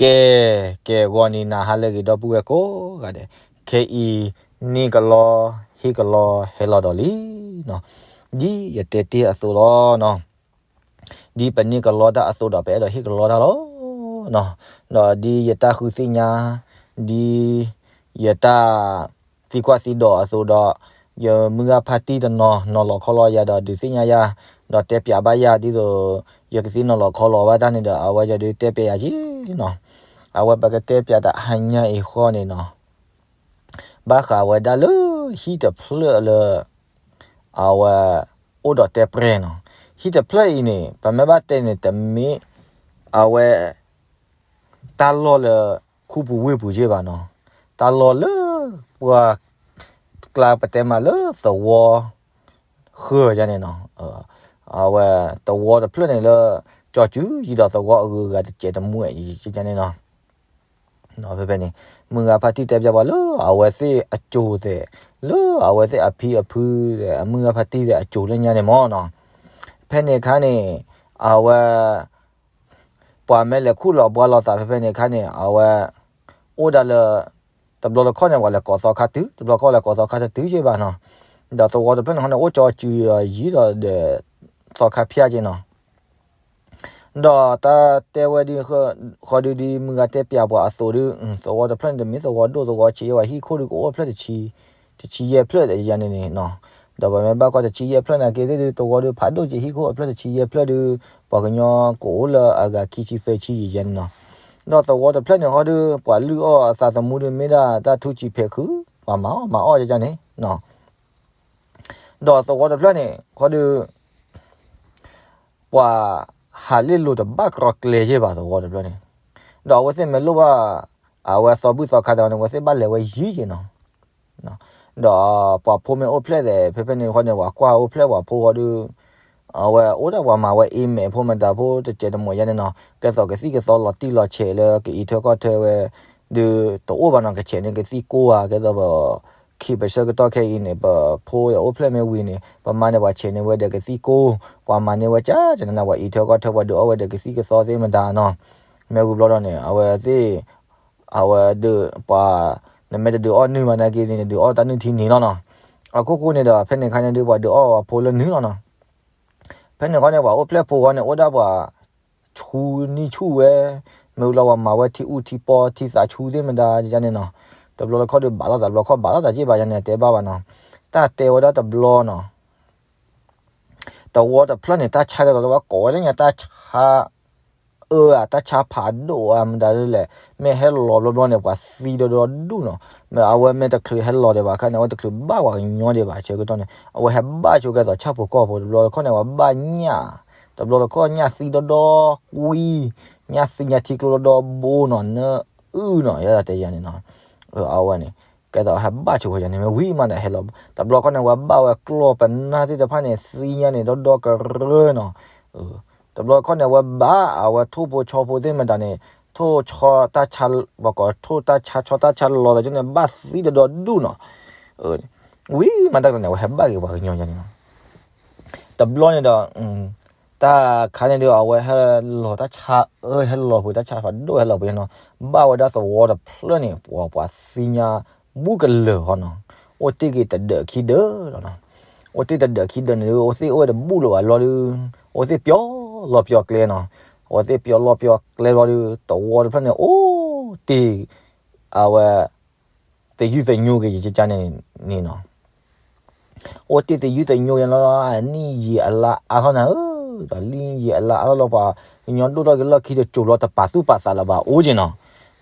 ကဲ, ကဲ ဂီၤနံၤနၤဟါလၢအဂ့ၤ ဒီပုၢ်ဝဲၢ်ကိးဂၤဒဲး, ခဲအံၤန့ၣ်ကလီ ဟ့ၣ်ကလီဟဲလီၤဒီးလံနီၤ. ဒ်ယတဲတ့ၢ်အသိးလီၤနီၤ, ဒ်ပန့ၢ်ကလီတၢ်အသိးဒီး ပအဲၣ်ဒိးဟ့ၣ်ကလီတၢ်လီၤနီၤ. ဒီးဒ်ယတၢ်ဃုသ့ၣ်ညါ, ဒ်ယတၢ်သံကွၢ်သံဒိးအသိးဒီး, ယမုၢ်ဂၤဖါတံၢ်တနီၤ နီၤလီၤခီလီၤယၤဒီး ဒုးသ့ၣ်ညါယၤ, ဒီးတဲပၠးဘၣ်ယၤ ဒ်သိးယကသ့ၣ်နီၤလီၤခီလီၤဘၣ်တၢ်န့ၣ်ဒီး အဝဲယဒုးတဲပၠးယၤက့နီၤ. အဝဲပကတဲပၠးတၢ်ဟါညါအံၤဃီန့ၣ်နီၤ, ဘၣ်ဃးဝဲဒၣ်လၢဟံၣ်တဖျၢၣ်လၢ အဝဲအိၣ်ဒီးတဲပြဲၤနီၤ. ဟံၣ်တဖျၢၣ်အံၤန့ၣ် ပမ့ၢ်ဘၣ်တဲန့ၣ် တမ့ၢ်အဝဲ တၢ်လီၢ်လၢခူပူၤဝ့ၢ်ပူၤက့ဘၣ်နီၤ. တၢ်လီၢ်လၢပှၤ ကျါပတဲမးလၢသဝီ ဃၢၤယၤန့ၣ်နီၤ. အဝဲသဝီတဖျၢၣ်န့ၣ်လၢ ကၠီၤစုယံၤဒီးသဝီအဂုၤအဂၤတစဲးတမှဲးယကန့ၣ်နီၤ. ဖဲဖဲန့ၣ် မုၢ်ဂၤဖါတံၢ်တဲပၠးပှၤလၢအဝဲသ့ၣ်အစိၤသဲး, လၢအဝဲသ့ၣ်အဖံအဖု အမုၢ်ဂၤဖါတံၢ်သ့ၣ်အစိၤလၢညါန့ၣ်မ့ၢ်နီၤ. ဖဲန့ၣ်အခါန့ၣ် အဝဲ ပှၤမ့ၢ်လဲၤခူၣ်လီၤဘှါလီၤသးဖဲဖဲန့ၣ်အခါန့ၣ် အဝဲ အိၣ်ဒၣ်လၢ တဘျီတခီၣ်န့ၣ် ပှၤလဲၤကိးသီခါတုၤ, တဘျီတခီၣ်လဲၤကိးသီခါတတုၤက့ဘၣ်နီၤ. ဒီးသဝီတဖျၢၣ်န့ၣ်ဃီန့ၣ် အိၣ်ကၠီၤစုယံၤဒီးဒီး သီခါဖၠၣ်က့နီၤ. ဒီးတၢ်တဲဝဲဒ် ဃီဒုဒ်မုၢ်ဂၤတဲပၠးပှၤအသိးဒု သဝီတဖျၢၣ်န့ၣ် တမ့ၢ်သဝီဒိၣ်သဝီဆံးယဲဘၣ်, ဟံၣ်ခိၣ်ဒုကအိၣ်ဖျၢၣ်တဆံ, တဆံယဲၢ်ဖျၢၣ်ယၤန့ၣ်န့ၣ်နီၤ. ဒီးပမ့ၢ်ဘၣ်ကွၢ်တဆံယဲၢ်ဖျၢၣ်နာ်က့သ့ၣ်ဒု သဝီဒုဖးဒိၣ်က့ ဟံၣ်ခိၣ်အဖျၢၣ်တဆံယဲၢ်ဖျၢၣ်ဒု ပှၤကညီကအိၣ်လၢအဂၤခံဆံသၢဆံယံၤယဲန့ၣ်နီၤ. ဒီးသဝီတဖျၢၣ်န့ၣ်ဃီဒု ပှၤလုၢ်အီၣ်အသးသမူဒု မ့ၢ်ဒၣ်တၢ်ထူစံာ်ဖဲးခုး, ပှၤမၤအီၣ်မၤအီၣ်ယဲန့ၣ်နီၤ. ဒီးသဝီတဖျၢၣ်န့ၣ် ဃီဒု ပှၤဟးလ့ၣ်လိၤတဘၣ်ကြီကျဲယဲဘၣ် သဝီတဖျၢၣ်န့ၣ်. ဒီးအဝဲသ့ၣ်မ့ၢ်လိၣ်ဘၣ် အဝဲသီဘူၣ်သီခါတၢ်န့ၣ် အဝဲသ့ၣ်ဘၣ်လဲၤဝဲယံၤယဲနီၤ. ဒီးပှၤဖိမ့ၢ်အိၣ်ဖျဲၣ်သဲး ဖဲဖဲန့ၣ်ဃီန့ၣ် ပှၤကွၢ်အိၣ်ဖျဲၣ်ပှၤဖိဃီဒု အဝဲအိၣ်ဒၣ်ပှၤမၤဝဲအ့မဲာ်ဖိမတၤဖိတစဲးတမှဲးယဲန့ၣ်နီၤ. ကဲသိးကသံၣ်ကသီလီၤတံၢ်လီၤဆဲးလၢကအံးထွဲကွၢ်ထွဲဝဲ ဒုးတအိၣ်ဘၣ်နီၤ, ကဆဲးန့ၢ်ကသံၣ်ကိၢ်ဧါ, ကဲသိးပ ခံပဆၢကတီၢ်ခဲအံၤန့ၣ် ပဖိအိၣ်ဖျဲၣ်မ့ၢ်ဝံၤန့ၣ် ပမါန့ၣ်ပှၤဆဲးန့ၢ်ဝဲဒီးကသံၣ်ကိၢ်, ပှၤမၤန့ၢ်ဝဲကၠၢ်ကၠၢ်နးနး ပှၤအံးထွဲကွၢ်ထွဲ ပှၤဒုးအီၣ်ဝဲဒီးကသံၣ်ကသီသ့ၣ်မတၤနီၤ. မ့ၢ်ဝံၤဘျီဒီးန့ၣ် အဝဲသ့ၣ် အဝဲဒုးပှၤ နမ့ၢ်တဒုးအီၣ်နုၢ်မးနာ်က့န့ၣ် နဒုးအီၣ်တၢ်နုၢ်ထံန့ၣ်လီၤနီၤ. အခိၣ်ဃိန့ၣ်ဒီး ဖဲန့ၣ်အခါန့ၣ်ဒုး ပှၤဒုးအီၣ်အဖိလၢနုၢ်လီၤနီၤ. ဖဲန့ၣ်ခီန့ၣ် ပှၤအိၣ်ဖျဲၣ်ဖိဃီန့ၣ် အိၣ်ဒၣ်ပှၤ ဆူနံၣ်ဆူၣ်ဝဲ, မ့ၢ်ဝံၤလီၤပှၤမၤဝဲထံအူထံပီထံသးဆူသ့ၣ်မတၤယန့ၣ်နီၤ. တဘျီတခီၣ်ဒုးဘၣ်လိာ်သး တဘျီခီၣ်ဘၣ်လိာ်သးက့ဘၣ်ယန့ၣ် တဲဘၣ်ဘၣ်နီၤ. တၢ်တဲဝဲဒၣ်တဘျီနီၤ သဝီတဖျၢၣ်န့ၣ် တၢ်ဆါကဲသိးလၢပှၤကိးဝဲလၢညါ တၢ်ဆါအၢဧါ တၢ်ဆါဖးဒိၣ်ဧါ မတၤဒ်လဲၣ်, မ့ၢ်ဟဲလီၤဘျီဘျီန့ၣ် ပှၤသံဒီဒီဒူၣ်နီၤ. မ့ၢ်အဝဲမ့ၢ်တချုးဟဲလီၤဒံးဘၣ်အခါန့ၣ် အဝဲတချုးဘၣ်ပှၤကညီဒံးဘၣ် ဆၢကတီၢ်န့ၣ် အဝဲဟဲဘၣ်ဆိကဲသိးဆၣ်ဖိကီၢ်ဖိ တဘျီတခီၣ်န့ၣ် ပှၤဘၣ်ညၣ်, တဘျီတခီၣ်ညၣ်သံဒီဒီကွံ, ညၣ်သံညၣ်ထံကျိဒီဒီဘိနီၤ နအုၣ်နီၤ ယဲဒၣ်တဲယၤန့ၣ်နီၤ. အဝဲန့ၣ် ကဲသိးဟဲဘၣ်ဆိဃီယၤန့ၣ် မ့ၢ်ဝံၤမးဒီးဟဲလီၤ, တဘျီခီၣ်န့ၣ် အဝဲဘၣ်ဝဲကျီၢ်ပနၢ်သ့ၣ်တဖၣ်န့ၣ် သံညါန့ၣ် ဒီဒီကရၢနီၤ. တဘျီခီၣ်န့ၣ် အဝဲဘၣ်အဝဲထိၣ်ဖိဆီဖိသ့ၣ်မတၤန့ၣ် ထိၣ်ဆီတၢ်ဆါ ပှၤကိးထိၣ်တၢ်ဆါဆီတၢ်ဆါလီၤသးကန့ၣ် ဘၣ်သံဒီဒီဒူၣ်နီၤ. ဝံၤမးတၢ်ကန့ၣ် အဝဲဟဲဘၣ်က့ၤပှၤကညီယၤန့ၣ်နီၤ. တဘျီန့ၣ်ဒီး တၢ်ခါန့ၣ်ဒီး အဝဲဟဲလီၤတၢ်ဆါအၢ ဟဲလီၤပှ့ၤတၢ်ဆါဖးဒိၣ် ဟဲလီၤပှ့ၤနီၤ. ဘၣ်ဝဲဒၣ်သဝီတဖျၢၣ်န့ၣ် ပှၤပှၤသံညါဘူးကလၢာ်ဃီနီၤ. အိၣ်တ့ၢ်က့ၤတဒၢးခံဒၢးလီၤနီၤ. အိၣ်တ့ၢ်တဒၢးခံဒၢးန့ၣ်ဒီး အဝဲသ့ၣ်အိၣ်ဝဲတဘူးလၢၤဘၣ်လီၤဒီး အဝဲသ့ၣ်ပျီလီၤပျီကျဲနီၤ. အဝဲသ့ၣ်ပျီလီၤပျီကျဲလီၤဒီး သဝီတဖျၢၣ်န့ၣ် အိၣ်တ့ၢ် အဝဲ သယုၢ်သညိက့ၤယကန့ၣ်န့ၣ်နီၤ. အိၣ်တ့ၢ်သယုၢ်သညိက့ၤလီၤ အနံၣ်ယံာ်အလါအါထီၣ်နၤဧၢ, ဒီးလံယံာ်အလါအါထီၣ်လီၤ ပှၤကညီဒိၣ်ထီၣ်က့ၤလီၢ်ခံတစိၤလီၤ တပာ်သူၣ်ပာ်သးလၢၤဘၣ်အိၣ်က့ၤနီၤ.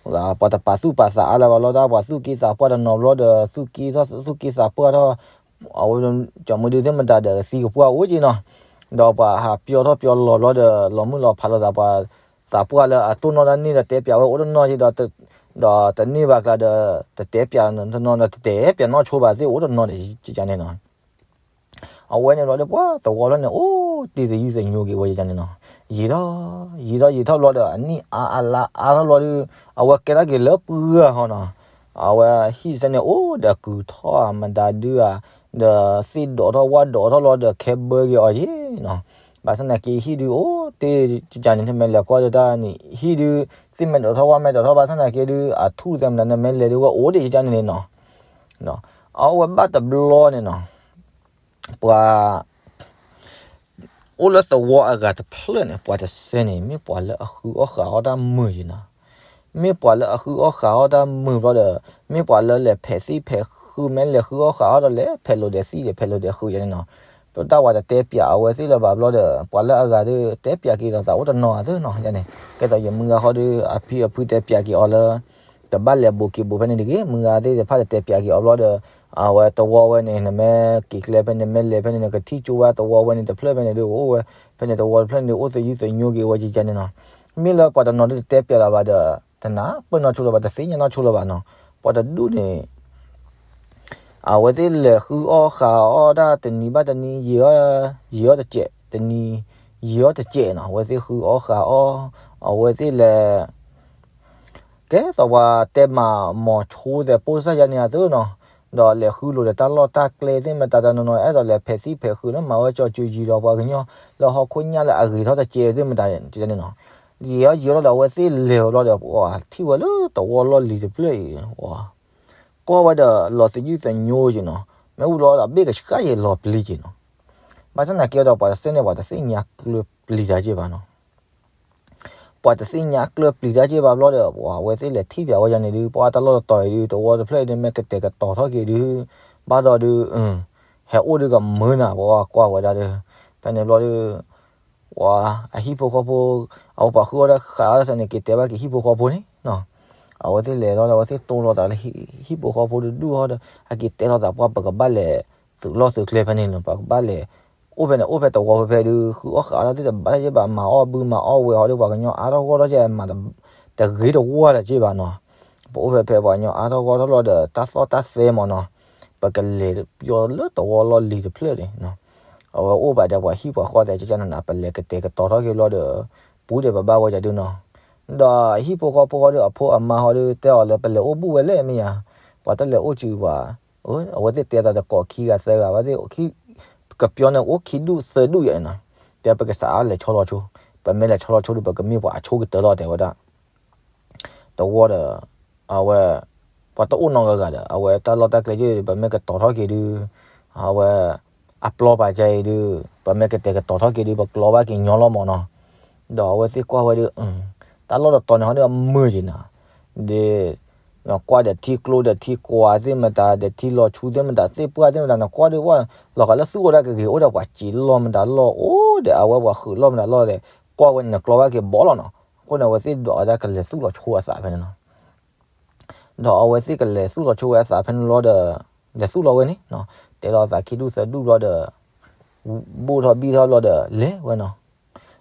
ပှၤတပာ်သူၣ်ပာ်သးအါလၢၤဘၣ်လီၤ တၢ်ပှၤသူၣ်က့သးပှၢ်တနီၤဘျီဒီး သူၣ်က့သးသူၣ်က့သးပှၢ်ထီၣ် အဝဲ ကၠီမုၢ်ဒုသ့ၣ်မတၤဒီးသံကပှၢ်အိၣ်က့ၤနီၤ. ဒီးပှၤဟးပျီထီၣ်ပျီလီၤဘျီဒီး လီၤမုၢ်လီၤဖးလိာ်သး ပှၤသးပှၢ်လၢအတိၢ်နီၣ်တၢ်န့ၣ်ဒီး တဲပၠးဝဲအိၣ်တနီၤက့ၤဒီး ဒီးတန့ၢ်ဘၣ်ကျါဒီး တတဲပၠးတနီၤဒီး တတဲပၠးနီၢ်ဆိဘၣ်သ့ၣ်အိၣ်တနီၤဒီး ကန့ၣ်နီၤ. အဝဲန့ၣ်ဘျီဒီး ပှၤသဝီလီၤန့ၣ် အိၣ်တ့ၢ်သယုၢ်သညိက့ၤဝဲယကန့ၣ်နီၤ. ယံာ်ထီၣ် ယံာ်ထီၣ်ယံာ်ထီၣ်ဘျီဒီး အနံၣ်အါအလါအါထီၣ်ဘျီဒီး အဝဲကဲထီၣ်က့ၤလၢပှၢ်ဃီနီၤ. အဝဲဟံၣ်စဲန့ၣ် အိၣ်ဒီးကုၤထီၣ်ဧါ မတၤဒုဧါ, ဒီးသ့ၣ်ဒိးထီၣ်ဝၣ်ဒိးထီၣ်လီၤဒီး ခဲဘၢက့ၤအီၤယ့ၣ်နီၤ. ဘၣ်ဆၣ်သနာ်က့ဟံၣ်ဒုအိၣ်တ့ၢ်ကန့ၣ် မ့ၢ်လဲၤကွၢ်ဒီးတၢ်န့ၣ် ဟံၣ်ဒု သ့ၣ်မဲာ်ဒိးထီၣ်ဝၣ်မဲာ်ဒိးထီၣ်ဘၣ်ဆၣ်သနာ်က့ဒုး အထူၣ်သဲမတၤန့ၣ် မ့ၢ်လဲၤဒုးဝဲအိၣ်ဒံးကန့ၣ်နီၤ. အဝဲဘၣ်တဘျီန့ၣ်နီၤ ပှၤ အိၣ်လၢသဝီအဂၤတဖျၢၣ်န့ၣ် ပှၤတစဲန့ၣ် မ့ၢ်ပှၤလၢအဃုအီၣ်ဃးအီၣ်တၢ်မုာ်ယံၤနီၤ. မ့ၢ်ပှၤလၢအဃုအီၣ်ဃးအီၣ်တၢ်မုာ်ဘျီဒီး မ့ၢ်ပှၤလၢလဲၤဖဲးသံၣ်ဖဲးဃု မ့ၢ်လဲၤဃုအီၣ်ဃးအီၣ်ဒီးလဲၤဖဲးလိာ်ဒီးသံၣ်ဒီးဖဲးလိာ်ဒီးဃုယၤန့ၣ်နီၤ. ပတၢ်ဝဲတတဲပၠးအဝဲသ့ၣ်လၢၤဘၣ်ဘျီဒီး ပှၤလၢအဂၤဒီးတဲပၠးက့ၤလိာ်သးအိၣ်တနီၤအသၢနီၤန့ၣ်. ကဲသိးယမုၢ်ဂၤဃီဒီး အဖံအဖုတဲပၠးက့ၤအီၤလၢ တဘၣ်လဲၤဘူးက့ၤဘူးဖဲန့ၣ်တဂ့ၤ. မုၢ်ဂၤသ့ၣ်တဖၣ်ဒီးတဲပၠးက့ၤအီၤဘျီဒီး အဝဲသဝီဝဲန့ၣ် နမ့ၢ်က့ၤကျဲဖဲန့ၣ် မ့ၢ်လဲၤဖဲန့ၣ် နကထံၣ်ကၠိဝဲသဝီဝဲန့ၣ်တဖျၢၣ်ဖဲန့ၣ်ဒုး အိၣ်ဝဲဖဲန့ၣ် သဝီတဖျၢၣ်န့ၣ် အိၣ်သယုၢ်သညိက့ၤဝဲယကန့ၣ်နီၤ. မ့ၢ်လၢပှၤတနီၤဒုးတတဲပၠးလၢၤဘၣ်ဒီး တနၢ်ပၢၢ်နီၢ်ဆိလၢၤဘၣ် တသ့ၣ်ညါနီၢ်ဆိလၢၤဘၣ်နီၤ. ပှၤတဒူၣ်န့ၣ် အဝဲသ့ၣ်လဲၤဃုအီၣ်ဃးအီၣ်တၢ်တနံၤဘၣ်တနံၤ ယံာ်အီၣ်တစဲး တနံၤ ယံာ်အီၣ်တစဲးနီၤ. အဝဲသ့ၣ်ဃုအီၣ်ဃးအီၣ် အဝဲသ့ၣ်လဲၤ ကဲသိးပှၤတဲမၤမိၤဆိသဲးပိၢ်စၢ်ယါန့ၣ်အသိးနီၤ. ဒီးလဲၤဃုလိာ်ဒီးတၢ်လီၢ်တၢ်ကျဲသ့ၣ်မတၤတနီၤနီၤ အဲၣ်ဒိးလဲၤဖဲးသံၣ်ဖဲးဃုလၢမၤဝဲကၠီၤစုၤယံၤဒီးပှၤကညီလၢဟီၣ်ခိၣ်ညၣ်လၢအဂ့ၤထီၣ်တစဲးသ့ၣ်မတၤန့ၣ်နီၤ. ယံာ်အီၣ်ယံာ်အီၣ်လီၤဒီး အဝဲသ့ၣ်လဲၤအီၤဘျီဒီး ပှၤထံၣ်ဝဲလၢသဝီလီၢ်လံၤတဖျၢၣ်အံၤ ကွၢ်ဝဲဒီးလီၤသယုၢ်သညိက့ၤနီၤ. မ့ၢ်ဝံၤလီၤဒီး ဘ့ၣ်ကဆှၣ်ယံာ်လီၤပျံၤက့ၤနီၤ. ဘၣ်ဆၣ်သနာ်က့ဒီး ပှၤတစဲန့ၣ် ပှၤတသ့ၣ်ညါကျၢၤပျံၤတၢ်က့ၤဘၣ်နီၤ. ပှၤတသ့ၣ်ညါကျၢၤပျံၤတၢ်က့ၤဘၣ်ဘျီဒီး ပှၤအဝဲသ့ၣ်လဲၤထံၣ်ပၠးဝဲယၤန့ၣ်ဒုး ပှၤတၢ်လီၢ်တတီၤအံၤဒုး သဝီတဖျၢၣ်အံၤဒုး မ့ၢ်ကတဲာ်ကတီၤထီၣ်က့ၤဒုး ဘၣ်ဒီးဒုး ဟဲအိၣ်ဒုးကမုာ်နၤ ပှၤကွၢ်ဝဲဒၣ်ဒီး ဖဲန့ၣ်ဘျီဒီး ပှၤအဟံၣ်ဖိဃီဖိ အဝဲပှၤဃုအီၣ်တၢ်ဃးအီၣ်တၢ်စဲန့ၣ် က့ၤတဲဘၣ်က့ၤဟံၣ်ဖိဃီဖိန့ၣ်နီၤ. အဝဲသ့ၣ်လဲၤလီၤဒီး အဝဲသ့ၣ်တိၢ်လီၤသးလၢဟံၣ်ဖိဃီဖိတဒူၣ်ဟီဒီး အက့ၤတဲလီၤသးပှၤ ပကဘၣ်လဲၤသုးလီၢ်သုးကျဲဖဲန့ၣ်နီၤ. ပကဘၣ်လဲၤ အိၣ်ဖဲန့ၣ် အိၣ်ဖဲသဝီဖဲဖဲဒုး ဃုအီၣ်ဃးအီၣ်တၢ်သ့ၣ်တဘၣ်တၢ်က့ၤဘၣ် မၤအီၣ်ဘုမၤအီၣ်ဝဲဟီဒီး ပှၤကညီအါထီၣ်ဂီၢ်ထီၣ်ကဲ မၤတဂ့ၤတဝါလၢၤက့ၤဘၣ်နီၤ. ပအိၣ်ဖဲဖဲပှၤကညီအါထီၣ်ဂီၢ်ထီၣ်လီၤဒီး တၢ်သီၣ်တၢ်သဲမးနီၤ. ပကလဲၤပျီလၢသဝီလီၢ်လံၤတဖျၢၣ်န့ၣ် အဝဲအိၣ်ဘၣ်ဒီးပှၤဟံၣ်ပှၤဃီသဲးကကနန ပလဲၤကတဲာ်ကတီၤထီၣ်က့ၤဘျီဒီး ပူၤဒဲးပဘၣ်ဝဲဒၣ်ဒုးနီၤ. ဒီးဟံၣ်ဖိဃီဖိဃီဒီး အဖိအမါဃီဒီး တဲအီၤလၢပလဲၤအိၣ်ဘူးဝဲလဲၣ်မ့ၢ်ယါ, ပှၤတလဲၤအိၣ်စုဘၣ်. အဝဲသ့ၣ်တဲအသးတကိးခံဂၤသၢဂၤဘၣ်သ့ၣ် ကပျီန့ၣ်အိၣ်ခံဒူၣ်သၢဒူၣ်ယဲန့ၣ်နီၤ. တဲပကစးအါလဲၤဆီလီၤဆိ, ပမ့ၢ်လဲၤဆီလီၤဆိဒီး ပကမ့ၢ်ပှၤအဆိကတၢၢ်လီၤတဲဝဲဒၣ် တဝီဒီး အဝဲ ပှၤတအိၣ်နီတဂၤဂၤဒီး အဝဲတၢ်လီၢ်တၢ်ကျဲက့ၤ ပမ့ၢ်ကတီၤထီၣ်က့ၤဒုး အဝဲ အပျီပာ်ကဲအံၤဒုး ပမ့ၢ်ကတဲာ်ကတီၤထီၣ်က့ၤဒုး ပကျီဘၣ်က့ၤညီလီၤမးနီၤ. ဒီးအဝဲသ့ၣ်ကွၢ်ဝဲဒုး တၢ်လီၢ်တတီၤန့ၣ်ဟီဒုးအမုာ်က့ၤနၤ, ဒ် နကွၢ်ဒီးထံကျိဒီးထံကွၢ်သ့ၣ်မတၤ ဒီးထံလီၤဆူသ့ၣ်မတၤ သ့ၣ်ပှၢ်သ့ၣ်မတၤ နကွၢ်ဒုးဝဲ လီၤဂာ်လၢသူၣ်အိၣ်ဒၣ်ကဂ့ၤအိၣ်ဒီးပှၤစံးလီၢ်မတၤလီၢ်အိၣ်ဒီး အဝဲပှၤဃုာ်လီၢ်မတၤလီၢ်ဒီး ကွၢ်ဝဲန့ၣ်နကျီဘၣ်က့ၤဘီလီၤနီၤ. အဃိန့ၣ် အဝဲသ့ၣ်ဒွးဝဲဒၣ်ကလဲၤသူၣ်လီၤဆိအသးဖဲန့ၣ်နီၤ. ဒီးအဝဲသ့ၣ်ကလဲၤသူၣ်လီၤဆိဝဲအသးဖဲန့ၣ်လီၤဒီး လဲၤသူၣ်လီၤဝဲန့ၣ် တဲလီၤအသးခံဒူၣ်သၢဒူၣ်ဘျီဒီး ဘိၣ်ထီၣ်ဘံၣ်ထီၣ်ဘျီဒီး လဲၤဝဲနီၤ.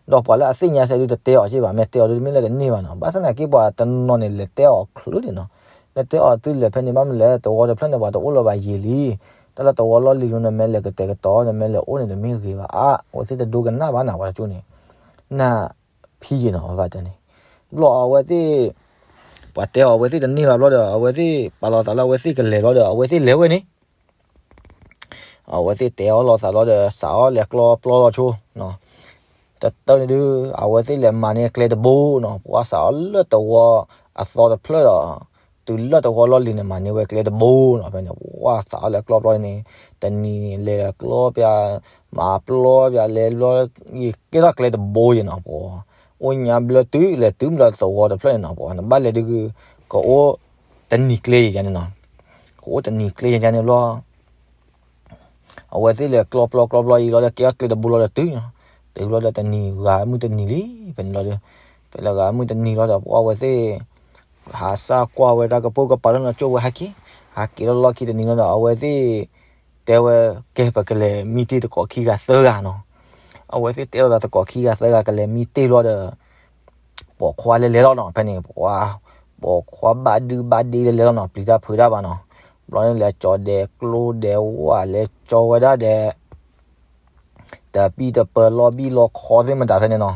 ဒီးပှၤလၢအသ့ၣ်ညါစဲဒုးတတဲအီၤက့ၤဘၣ်, မ့ၢ်တဲအီၤဒုးတမ့ၢ်လၢကန့ၢ်ဘၣ်နီၤ. ဘၣ်ဆၣ်သနာ်က့ပှၤတနီၤန့ၣ် လဲၤတဲအီၤချုးန့ၣ်နီၤ. လဲၤတဲအီၤသုလဲၤဖဲန့ၣ် ဘၣ်မနုၤလဲၣ် သဝီတဖျၢၣ်န့ၣ် ပှၤတအိၣ်လၢၤဘၣ်ယံာ်လံ. တၢ်လၢသဝီလီၢ်လံၤလီၤ နမ့ၢ်လဲၤကတဲာ်ကတီၤ နမ့ၢ်လဲၤအိၣ်န့ၣ် တမ့ၢ်ဂ့ၤဘၣ်အါ, အဝဲသ့ၣ်တဒိကနၣ်ဘၣ်နၤ ပှၤတကၠိန့ၣ် နၢ်ဖံယံၤနီၤ ဘၣ်တဲန့ၣ်. ဘျီအဝဲသ့ၣ် ပှၤတဲအီၤအဝဲသ့ၣ်တန့ၢ်ဘၣ်ဘျီဒီး အဝဲသ့ၣ်ပာ်လီၤသးလၢအဝဲသ့ၣ်ကလဲၤဘျီဒီး အဝဲသ့ၣ်လဲၤဝဲန့ၣ် အဝဲသ့ၣ်တဲအီၤလိာ်သးလီၤဒီး စးအီၤလဲၤကျီပျီလီၤဆိနီၤ. တတၢၢ်န့ၣ်ဒုး အဝဲသ့ၣ်လဲၤမၤန့ၢ်ကျဲတဘိနီၤ. ပှၤစးအီၤလၢသဝီအသီတဖျၢၣ်ဒီး တုၤလၢသဝီလီၢ်လံၤန့ၣ် မၤန့ၢ်ဝဲကျဲတဘိနီၤ. ဖဲန့ၣ် ပှၤစးအီၤလဲၤကျီပျီန့ၣ် တနံၤန့ၣ် လဲၤကျီပျး မၤပျီပျး လဲၤဘျီ ယကဲထီၣ်ကျဲတဘိယဲနီၤ. ပှၤ အိၣ်ညါဘျၢတုၤလဲၤတုၤမ့ၢ်လၢသဝီတဖျၢၣ်န့ၣ်နီၤ. ပှၤ နဘၣ်လဲၤဒုး ကအိၣ်တနံၤကျဲယဲန့ၣ်နီၤ. ကအိၣ်တနံၤကျဲယဲန့ၣ်ဘျီ အဝဲသ့ၣ်လဲၤကျီပျီကျီပျီအံၤလီၤဒီး ကဲထီၣ်ကျဲတဘိလီၤဒီးတုၤနီၤ. တုၤဘျီဒီးတနံၤဂၤမုၢ်တနံၤလံ ဖဲန့ၣ်လီၤဒီး ဖဲလၢဂၤမုၢ်တနံၤလီၤဒီး ပှၤအဝဲသ့ၣ် ဟးစၢ်ကွၢ်ဝဲဒၣ်ကပိာ်ကပၤလၢနီၢ်ကၠိဝဲဟဲက့ၤ, ဟဲက့ၤလီၤလီၢ်ခံတနံၤလီၤဒီး အဝဲသ့ၣ် တဲဝဲ ကဲ ပကလဲၤမံတ့ၢ်တကိးခံဂၤသၢဂၤနီၤ. အဝဲသ့ၣ်တဲလိာ်သးတကိးခံဂၤသၢဂၤကလဲၤမံတ့ၢ်ဘျီဒီး ပိာ်ခွါလဲၤလဲၤလီၤနီၤ. ဖဲန့ၣ် ပှၤ ပိာ်ခွါဘၣ်ဒုဘၣ်ဒ့လဲၤလဲၤလီၤနီၤ. ပျံၤတၢ်ဖုးတၢ်ဘၣ်နီၤ. ဘျီန့ၣ် လဲၤကၠီၤဒဲးကျိဒဲးဝၣ် လဲၤကၠီၤဝဲဒၣ်ဒဲး တပံၢ်တပၢၤလီၤဘံၣ်လီၤခီသ့ၣ်မတၤဖဲန့ၣ်နီၤ.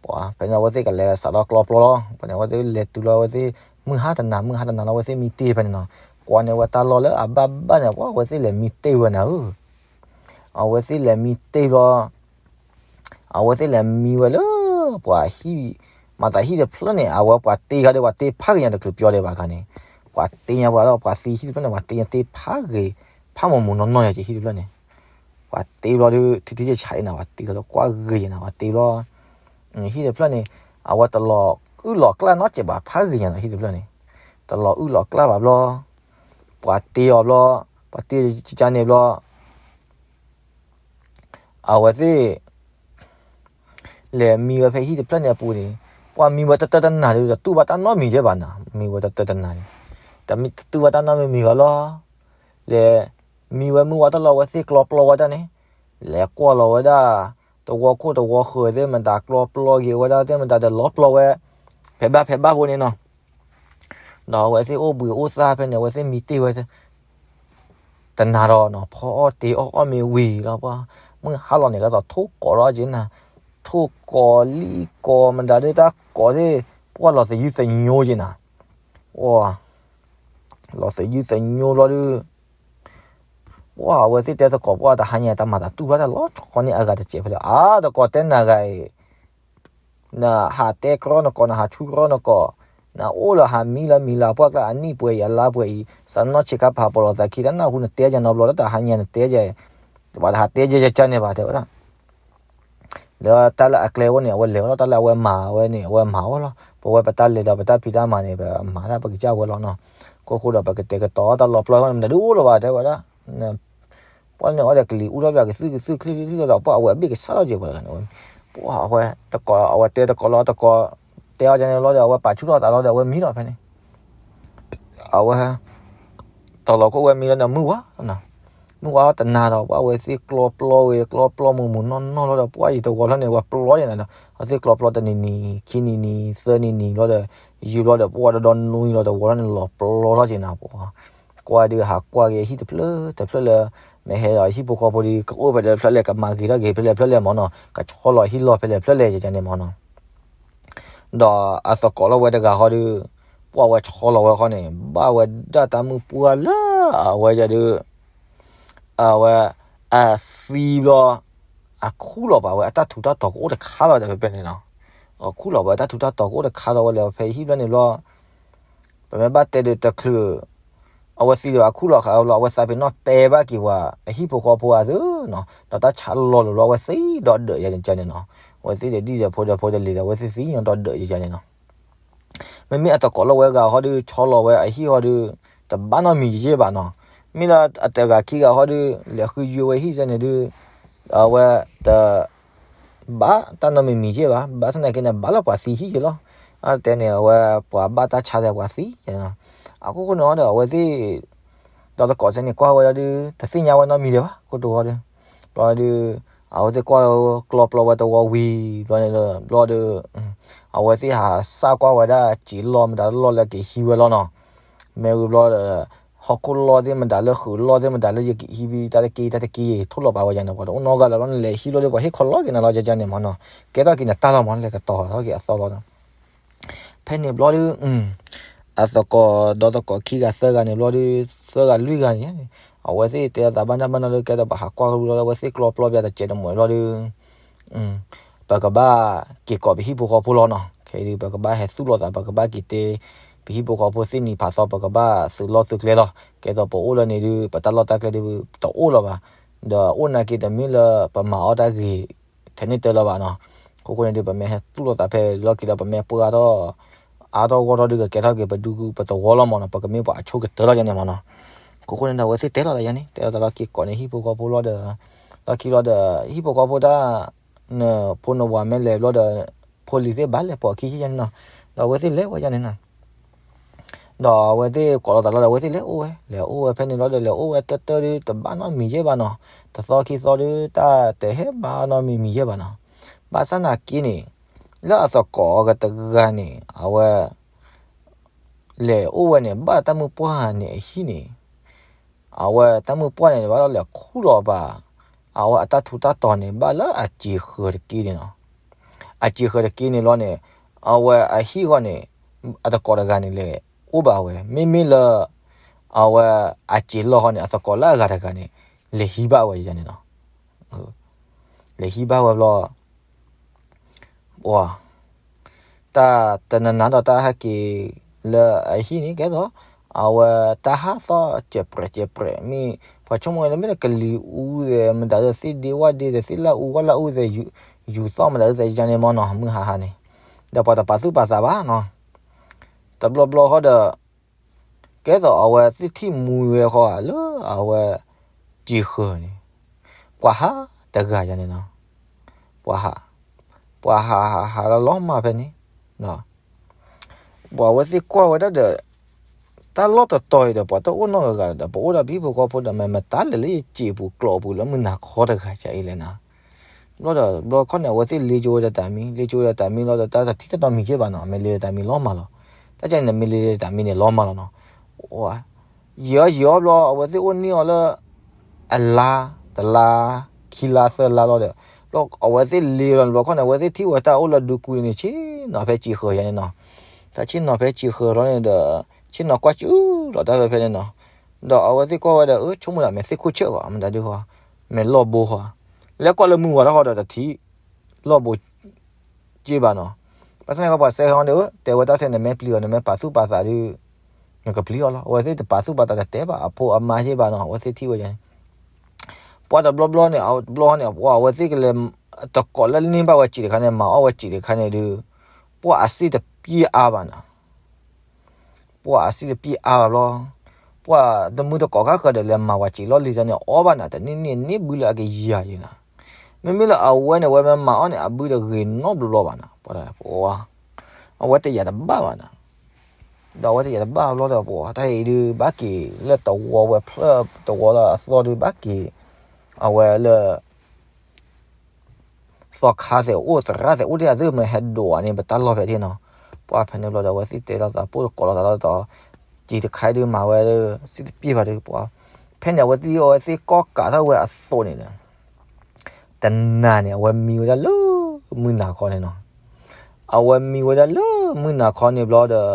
ပှၤ ဖဲန့ၣ် အဝဲသ့ၣ်ကလဲၤစးထီၣ်ကျီပျီလီၤ. ဖဲန့ၣ် အဝဲသ့ၣ်လဲၤတုၤလီၤ အဝဲသ့ၣ် မုၢ်ဟါတနၤ မုၢ်ဟါတနၤလီၤ အဝဲသ့ၣ်မံတ့ၢ်ဖဲန့ၣ်နီၤ. ကွၢ်န့ၢ်ဝဲတၢ်လီၢ်လၢအဘၣ်ဘၣ်န့ၣ် ပှၤ အဝဲသ့ၣ်လဲၤမံတ့ၢ်ဝဲနၤဧၢ. အဝဲသ့ၣ်လဲၤမံတ့ၢ်ဘျီ အဝဲသ့ၣ်လဲၤမံဝဲလၢ ပှၤဟံၣ် မၤသးဟံၣ်တဖျၢၣ်န့ၣ် အဝဲပှၤတ့ခါဒီး ပှၤတ့ဖးဂ့ၤညါတချုးပျီဒံးဘၣ်ခါန့ၣ်, ပှၤတ့ညါပှၤလီၤ, ပှၤသံဟံၣ်တဖျၢၣ်န့ၣ် ပှၤတ့ညါတ့ဖးဂ့ၤ, ဖးမုၢ်မုၢ်နီၢ်နီၢ်ညါက့ဟံၣ်တဖျၢၣ်န့ၣ်, ပှၤတ့ဘျီဒီး ထံထံဆးဆးအံၤနၤ ပှၤတ့လီၤဒီးကွၢ်ဂ့ၤယဲနၤ ပှၤတ့ဘျီ ဟံၣ်တဖျၢၣ်န့ၣ် အဝဲတလီၤအုၣ်လီၤကျၢ်နီတစဲးဘၣ် ဖးဂ့ၤညါနီၤ ဟံၣ်တဖျၢၣ်န့ၣ်, တလီၤအုၣ်လီၤကျၢ်ဘၣ်ဘျီ, ပှၤတ့အီၤဘျီ, ပှၤတ့ကကန့ၣ်ဘျီ အဝဲသ့ၣ် လဲၤမံဝဲဖဲဟံၣ်တဖျၢၣ်န့ၣ်အပူၤန့ၣ်, ပှၤမံဝဲတတၢတနၤဒီး တတူၢ်ဘၣ်တၢ်နီတမံၤယဲၢ်ဘၣ်နၤ, မံဝဲတတၢတနၤန့ၣ်, တမံ တတူၢ်ဘၣ်တၢ်နီတမံၤဘၣ်လီၤ. လဲၤမံဝဲမုၢ်ဝါတၢ်လီၤ အဝဲသ့ၣ်ကျီပျီဝဲဒၣ်န့ၣ်, လဲၤကွၢ်လီၤဝဲဒၣ် တဝီခိၣ်တဝီဃၢၤသ့ၣ်မတၤ ကျီပျီက့ၤဝဲဒၣ်သ့ၣ်မတၤဒီးလီၤပျီဝဲ ဖဲဘၣ်ဖဲဘၣ်ဖိန့ၣ်နီၤ. ဒီးအဝဲသ့ၣ်အိၣ်ဘှံးအိၣ်သါဖဲန့ၣ် အဝဲသ့ၣ်မံတ့ၢ်ဝဲ တနၤဒီးနီၤ ဖီအီၣ်တ့အီၣ်အီၣ်မ့ၢ်ဝံၤလီၤ ပှၤမုၢ်ဟါလီၤန့ၣ် ကသိးထိၣ်ကိးထီၣ်က့ၤနၤ, ထိၣ်ကိးလံကိးမတၤဒီးတၢ်ကိးသ့ၣ် ပှၤလီၤသယုၢ်သညိက့ၤနၤ, ပှၤ လီၤသယုၢ်သညိဘျီဒီး ပှၤအဝဲသ့ၣ်တဲသကိး ပှၤတဟါညါတၢ်မၤသးတူၢ်ဘၣ်တၢ်လီၤ ခီန့ၣ်အဂၤတစဲးဖဲလဲၣ် အါ သကိးတဲနၤဂၤအံၤ နဟးတဲကြီနကိး နဟးဆူကြီနကိး, နအိၣ်လၢဟးမံလၢမံၤလၢပှၢ်ကျါ အနံၣ်ပှဲၤအံၤအလါပှဲၤအံၤ စးနီၢ်ဆံးခါဖးပီၤလီၤသးခံ တၢ်နၢ်ဟူနတဲယၤနီတဘျီ တၢ်တဟါညါနတဲယၤ, ပှၤတဟးတဲယဲယကန့ၣ်ဘၣ် တဲဝဲဒၣ် လၢတၢ်လၢအကျဲအိၣ်န့ၣ် အဝဲလဲၤဝဲလီၤတၢ်လၢအဝဲမၤဝဲန့ၣ် အဝဲမၤဝဲလီၤ. ပဝဲပတၢ်လဲၤဒီးပတၢ်ဖံးတၢ်မၤန့ၣ် ပမၤတၢ်ပကစၢ်ဝဲလီၤနီၤ. ခိၣ်ဃိဒီးပကတဲာ်ကတီၤတၢ်လီၤပျီမတၤဒုအိၣ်လၢၤဘၣ် တဲဝဲဒၣ်. ပှၤန့ၣ်အီၤဒီးကလံၤအူထီၣ်ပှၤကသူၣ်ကသူၣ်ချ့ချ့လီၤဒီး ပှၤအဝဲအဘ့ၣ်ကဆှၣ်ထီၣ်က့ၤပှၤတဂၤန့ၣ်, ပှၤအဝဲတကိး အဝဲတဲတကိးလီၤတကိး တဲအီၤန့ၣ်လီၤဒီး အဝဲပာ်ဆူၣ်ထီၣ်သးလီၤဒီး အဝဲမံလီၤဖဲန့ၣ် အဝဲ တလီၤခိၣ်ဝဲမံလီၤဒီးမုၢ်ဝါ, မုၢ်ဝါတနၤဒီး ပှၤအဝဲသ့ၣ်ကျီပျီဝဲ ကျီပျီမုၢ်မုၢ်နီၢ်နီၢ်လီၤဒီး ပှၤအံၤတဝီလီၤန့ၣ် ပှၤပျီယဲနၤဒီး အဝဲသ့ၣ်ကျီပျီတနံၤနံၤ ခံနံၤနံၤ သၢနံၤနံၤလီၤဒီး ယံာ်ဘျီဒီး ပှၤဒီဒီနွံလီၤ တဝီလီၤန့ၣ် လီၤပျီထီၣ်က့ၤနၤ ပှၤ ကွၢ်ဒုးဟးကွၢ်က့ၤဟံၣ်တဖျၢၣ်တဖျၢၣ်လၢ မ့ၢ်ဟဲဒီးဟံၣ်ဖိဃီဖိဒီး ကအိၣ်ဖဲလဲၣ်ဖျၢၣ်လဲၣ် ကမၤဂ့ၤထီၣ်က့ၤဖဲလဲၣ်ဖျၢၣ်လဲၣ်မၢ်နီၤ ကဆီလီၤဟံၣ်လီၢ်ဖဲလဲၣ်ဖျၢၣ်လဲၣ်ယကန့ၣ်မၢ်နီၤ ဒီးအသကိးလီၤဝဲတဂၤဃီဒီး ပှၤဝဲဆီလီၤဝဲဃီန့ၣ် ဘၣ်ဝဲဒၣ်တၢ်မုၢ်ပှၢ်လၢအဝဲယၤဒီး အဝဲ အသံဘျီ အခူၣ်လီၤပာ်ဝဲအတၢ်ထူးတၢ်တီၤကအိၣ်တခါဘၣ်ဒီးဖဲဖဲန့ၣ်နီၤ အခူၣ်လီၤပာ်ဝဲတၢ်ထူးတၢ်တီၤကအိၣ်တခါဒီးဝဲလဲၤဖဲဟံၣ်ဖျၢၣ်န့ၣ်ဘျီ ပမ့ၢ်ဘၣ်တဲဒီးတချုး အဝဲသံဒီးအခူၣ်လီၤဃာ်ဘျီ အဝဲသးပ့ၤနီၣ်တဲဘၣ်က့ၤပှၤ အဟံၣ်ဖိဃီဖိအသးနီၤ ဒီးတၢ်ဆါလီၤလိၤလီၤ အဝဲသံဒီးဒၢးယၤန့ၣ်န့ၣ်နီၤ အဝဲသ့ၣ်ဒီးဒ်ဒီးဖိဒီးဖိဒီးလံၤဒီး အဝဲသ့ၣ်သံညီဒီးဒၢးယၤန့ၣ်နီၤ မ့မ့ၢ်အသကိးလီၤဝဲဂၤဃီဒီး ဆီလီၤဝဲအဟံၣ်ဃီဒီး တဘၣ်နီတမံၤယဲၢ်ဘၣ်နီၤ မ့ၢ်လၢအတဂၤခံဂၤဃီဒီး လဲၤဃုယွဲဝဲဟံၣ်စဲန့ၣ်ဒီး အဝဲတ ဘၣ်တၢ်နီတမံၤမံၤယဲၢ်ဘၣ် ဘၣ်ဆၣ်သနာ်က့န့ၣ် ဘၣ်လၢပှၤသံဟံၣ်ယဲၢ်လီၤ အတဲန့ၣ် အဝဲပှၤဘၣ်တၢ်ဆါဒီးပှၤသံ အခိၣ်ဃိန့ၣ်ဒီး အဝဲသ့ၣ် ဒီးသကိးစဲန့ၣ် ကွၢ်ဝဲဒၣ်ဒီး တသ့ၣ်ညါဝဲနီတမံၤဒံးဘၣ် ကိတိာ်ဃီဒီး ဘျီဒီး အဝဲသ့ၣ်ကွၢ်ကျီပျီဝဲတဝီဝံၤ ဘျီန့ၣ်ဒီး ဘျီဒီး အဝဲသ့ၣ်ဟးစၢ်ကွၢ်ဝဲဒၣ်စံာ်လီၢ်မတၤလီၢ်လၢကဟံးဝဲလီၤနီၤ မ့ၢ်ဝံၤဘျီဒီး ဟီၣ်ခိၣ်လီၢ်သ့ၣ်မတၤလၢဃုာ်လီၢ်သ့ၣ်မတၤလၢယကဟံးဘံတၢ်တက့ၢ်တၢ်တက့ၢ် ထိၣ်လီၤပာ်ဝဲယၤန့ၣ် ပှၤတအိၣ်နီတဂၤလၢၤဘျီန့ၣ် လဲၤဟံးလီၤဒီးပှၤဟ့ၣ်ခီလီၤက့ၤနၤလီၤယၤန့ၣ်မၢ်နီၤ ကဲထီၣ်က့ၤနတၢ်လီၤမၢ် လဲၤကတီၤထီၣ်က့ၤအသီလီၤနီၤ ဖဲန့ၣ်ဘျီဒီး အသကိးဒီးသကိးခံဂၤသၢဂၤန့ၣ်ဘျီဒီး သၢဂၤလွံၢ်ဂၤန့ၣ် အဝဲသ့ၣ်တဲအသးဘၣ်နၢ်ဘၣ်နၢ်လၢကဲဒီးပဟးကွၢ်ကဘျီလၢ အဝဲသ့ၣ်ကျီပျီပျါတစဲးတမှဲာ်ဘျီဒီး ပကဘၣ်က့ၤကိးပဟံၣ်ဖိဃီဖိလီၤနီၤ ခဲအံၤဒီး ပကဘၣ်ဟဲသူၣ်လီၤသး ပကဘၣ်က့ၤတဲ ပဟံၣ်ဖိဃီဖိသ့ၣ်နံၤဖးသီ ပကဘၣ်သုးလီၢ်သုးကျဲလီၤ ကဲသိးပအိၣ်လၢန့ၣ်ဒီး ပတၢ်လီၢ်တၢ်ကျဲဒီး တအိၣ်လၢၤဘၣ် ဒီးအိၣ်နာ်က့တမ့ၢ်လၢပမၤအီၣ်တၢ်ဂ့ၤ ထဲန့ၣ်တၢ်လၢၤဘၣ်နီၤ အခိၣ်ဃိန့ၣ်ဒီး ပမ့ၢ်ဟဲသူၣ်လီၤသးဖဲလီၢ်ခံဒီး ပမ့ၢ်ပှၢ်ထီၣ် အါထီၣ်ဂီၢ်ထီၣ်ဒီး ကကဲထီၣ်က့ၤပဒူပသဝီလီၤမၢ်နီၤ ပကမ့ၢ်ပှၤအဆိကတၢၢ်လီၤယၤန့ၣ်မၢ်နီၤ အခိၣ်ဃိန့ၣ်ဒီး အဝဲသ့ၣ်တဲလီၤသးယၤန့ၣ် တဲလီၤသးလီၤက့ၤကိးန့ၣ်ဟံၣ်ဖိဃီဖိလီၤဒီး လီၢ်ခံလီၤဒီး ဟံၣ်ဖိဃီဖိတၢ် နဖိနဝၤမ့ၢ်လဲၤဘျီဒီး ဖိလံၤသ့ၣ်ဘၣ်လဲၤပိာ်အခံယဲန့ၣ်နီၤ ဒီးအဝဲသ့ၣ်လဲၤဝဲယၤန့ၣ်နီၤ ဒီးအဝဲသ့ၣ်ကိးလီၤသးလီၤဒီး အဝဲသ့ၣ်လဲၤအိၣ်ဝဲ လဲၤအိၣ်ဝဲဖဲန့ၣ်လီၤဒီး လဲၤအိၣ်ဝဲတၢၢ်တၢၢ်ဒီး တဘၣ်နီတမံၤယဲၢ်ဘၣ်နီၤ တသီခံသီဒီး တၢ်တဟဲဘၣ်နီတမံၤမံၤယဲၢ်ဘၣ်နီၤ ဘၣ်ဆၣ်သနာ်က့န့ၣ် လၢအသကိးအဂၤတဂၤန့ၣ် အဝဲ လဲၤအိၣ်ဝဲန့ၣ် ဘၣ်တၢ်မုၢ်ပှၢ်န့ၣ်အဟံၣ်န့ၣ် အဝဲတၢ်မုၢ်ပှၢ်န့ၣ် ဘၣ်ဒီးလဲၤခူၣ်လီၤပာ် အဝဲအတၢ်ထူးတၢ်တီၤန့ၣ် ဘၣ်လၢအစံာ်ဃၢၤတက့ၢ်န့ၣ်လီၤ. အစံာ်ဃၢၤတက့ၢ်န့ၣ်လီၤန့ၣ် အဝဲအဟံၣ်ဃီန့ၣ် အသကိးတဂၤန့ၣ်လဲၤအိၣ်ဘၣ်ဝဲ မ့မ့ၢ်လၢ အဝဲအစံာ်လီၢ်ဃီန့ၣ် အသကိးလၢအဂၤတဂၤန့ၣ် လဲၤဟံးဘၣ်ဝဲန့ၣ်လီၤ. လဲၤဟံးဘၣ်ဝဲဘျီ ပှၤ တၢ်တနၤနၤဒီးတၢ်ဟဲက့ၤလၢအဟံၣ်န့ၣ် ကဲသိး အဝဲတၢ်ဟးသီၣ်စဲးပြဲးစဲးပြဲး မ့ၢ်ပှၤဆိကမိၣ်ဝဲလၢမ့ၢ်လၢကလံၤအူသဲး မတၤဒုးသ့ၣ်ဒ့ဝၣ်ဒ့သဲး သ့ၣ်လၢအူဂီၢ်လၢအူသဲး ယူၤသီၣ်မတၤဒုးသဲးယါန့ၣ်မ့ၢ်နီၤ မုၢ်ဟါဟါန့ၣ် ဒီးပှၤတပာ်သူၣ်ပာ်သးဘၣ်နီၤ တဘျီဘျီဃီဒီး ကဲသိးအဝဲသ့ၣ်ထံၣ်မူဝဲဃီဧါ လၢအဝဲစံာ်ဃၢၤန့ၣ် ပှၤဟးတဂၤယါန့ၣ်နီၤ ပှၤဟး ပှၤဟးဟးဟးလီၤလီၤမၢ်ဖဲန့ၣ် ပှၤအဝဲသ့ၣ်ကွၢ်ဝဲဒၣ်ဒီး တၢ်လီၢ်တတီၤအံၤဒီး ပှၤတအိၣ်နီတဂၤဒီး ပအိၣ်ဒီးပဟံၣ်ဖိဃီဖိဒီး မ့ၢ်မတၤလဲၣ်လၢယစံာ်ပူၤကျိးပူၤ လၢမုၢ်နၤခီတဂၤယါအံၤလဲၣ်နီၤ ဘျီဒီး ဘျီခီန့ၣ် အဝဲသ့ၣ်လ့ကၠိဝဲဒီးတၢ်မံ လ့ကၠိဝဲဒီးတၢ်မံလီၤဒီး တၢ်တထံၣ်တၢ်နီတမံၤက့ဘၣ်နီၤ မ့ၢ်လ့ဒီးတၢ်မံလီၤမၢ်လီၤ တၢ်ကန့ၣ် မ့ၢ်လ့ဒီးတၢ်မံန့ၣ်လီၤမၢ်လီၤနီၤ ယံာ်အီၤယံာ်အီၤဘျီ အဝဲသ့ၣ်အိၣ်န့ၢ်အီၤလၢ အလါ တလါ ခံလါသၢလါလီၤဒီး ဘျီအဝဲသ့ၣ်လ့လီၤန့ၣ် ဘျီခီန့ၣ် အဝဲသ့ၣ်ထံၣ်ဝဲတၢ်အိၣ်လၢဒူကူန့ၣ် ဆ့ၣ်နီၤဖဲစံာ်ဃၢၤယါန့ၣ်နီၤ တၢ်ဆ့ၣ်နီၤဖဲစံာ်ဃၢၤလီၤန့ၣ်ဒီး ဆ့ၣ်နီၤကွၢ်စူၤလီၤတၢ်ဖဲဖဲန့ၣ်နီၤ ဒီးအဝဲသ့ၣ်ကွၢ်ဝဲဒီး အၢ ဆိကမိၣ်ဒၣ်မ့ၢ်သ့ၣ်ခိၣ်ဆၢၣ်ဃီ မတၤဒုဃီ မ့ၢ်လီၢ်ဘိဃီ လဲၤကွၢ်လၢမုၢ်ဝါထီၣ်ဃီဒီးတထံၣ် လီၢ်ဘိ က့ဘၣ်နီၤ ဘၣ်ဆၣ်န့ၣ်ခီပှၤစဲဃီဒီး တဲဝဲတၢ်စဲန့ၣ် မ့ၢ်ပျံၤအီၤန့ၣ် မ့ၢ်ပာ်သူၣ်ပာ်သးဒီး နကပျံၤအီၤလီၤ အဝဲသ့ၣ်တပာ်သူၣ်ပာ်သးတတဲဘၣ် အဖိအမါက့ဘၣ်နီၤ အဝဲသ့ၣ်ထံၣ်ဝဲန့ၣ် ပှၤတဘျီဘျီန့ၣ် အတဘျီန့ၣ် ပှၤအဝဲသ့ၣ်ကလဲၤ တကိးလၢန့ၢ်ဘၣ်ဝဲစံာ်တခါန့ၣ် မၤအီၣ်ဝဲစံာ်တခါန့ၣ်ဒီး ပှၤအစံာ်တပျံၤအါဘၣ်နီၤ ပှၤအစံာ်တပျံၤအါဘၣ်ဘျီ ပှၤတမုၢ်တကိးခါဃၢၤဒီး လဲၤမၤဝဲစံာ်လီၢ်လံၤန့ၣ် အီၣ်ဘၣ်နၤ တနံၣ်န့ၣ်န့ၢ်ဘုလၢအကယၤယံၤနီၤ မ့မ့ၢ်လၢအဝဲန့ၣ် အဝဲမ့ၢ်မၤအီၣ်န့ၣ် အဘုတဂ့ၤနီတဘျီဘၣ်နီၤ ပှၤ အဝဲတယာ်တဘၣ်ဘၣ်နီၤ ဒီးအဝဲတယာ်တဘၣ်ဘျီဒီး ပှၤတၢ်အံၤဒုး ဘၣ်က့ၤလၢတဝီဝဲဖျၢၣ်တဝီလၢအသီဒုး ဘၣ်က့ၤ အဝဲလၢ သီခါသဲးအိၣ်သရၣ်သဲးအိၣ်ဒ်အသုမ့ၢ်ဟဲဒိးအီၤန့ၣ် ပတၢ်လီၢ်ဖဲဒၣ်နီၤ ပှၤဖဲန့ၣ်ဘျီဒီး အဝဲသ့ၣ်တဲလိာ်သး ပိၢ်တကိးလိာ်သးလီၤဒီး စံာ်တခါအံၤဒုးမၤဝဲ စံာ်တပျံၤဘၣ်ဒီး ပှၤ ဖဲန့ၣ် အဝဲသ့ၣ်အီၤဝဲသ့ၣ်ကီၢ်ကးထီၣ်ဝဲအသိးန့ၣ်ဒီး တနၤန့ၣ် အဝဲမံဝဲဒၣ်လၢမုၢ်နၤခီန့ၣ်နီၤ အဝဲမံဝဲဒၣ်လၢမုၢ်နၤခီန့ၣ်ဘျီဒီး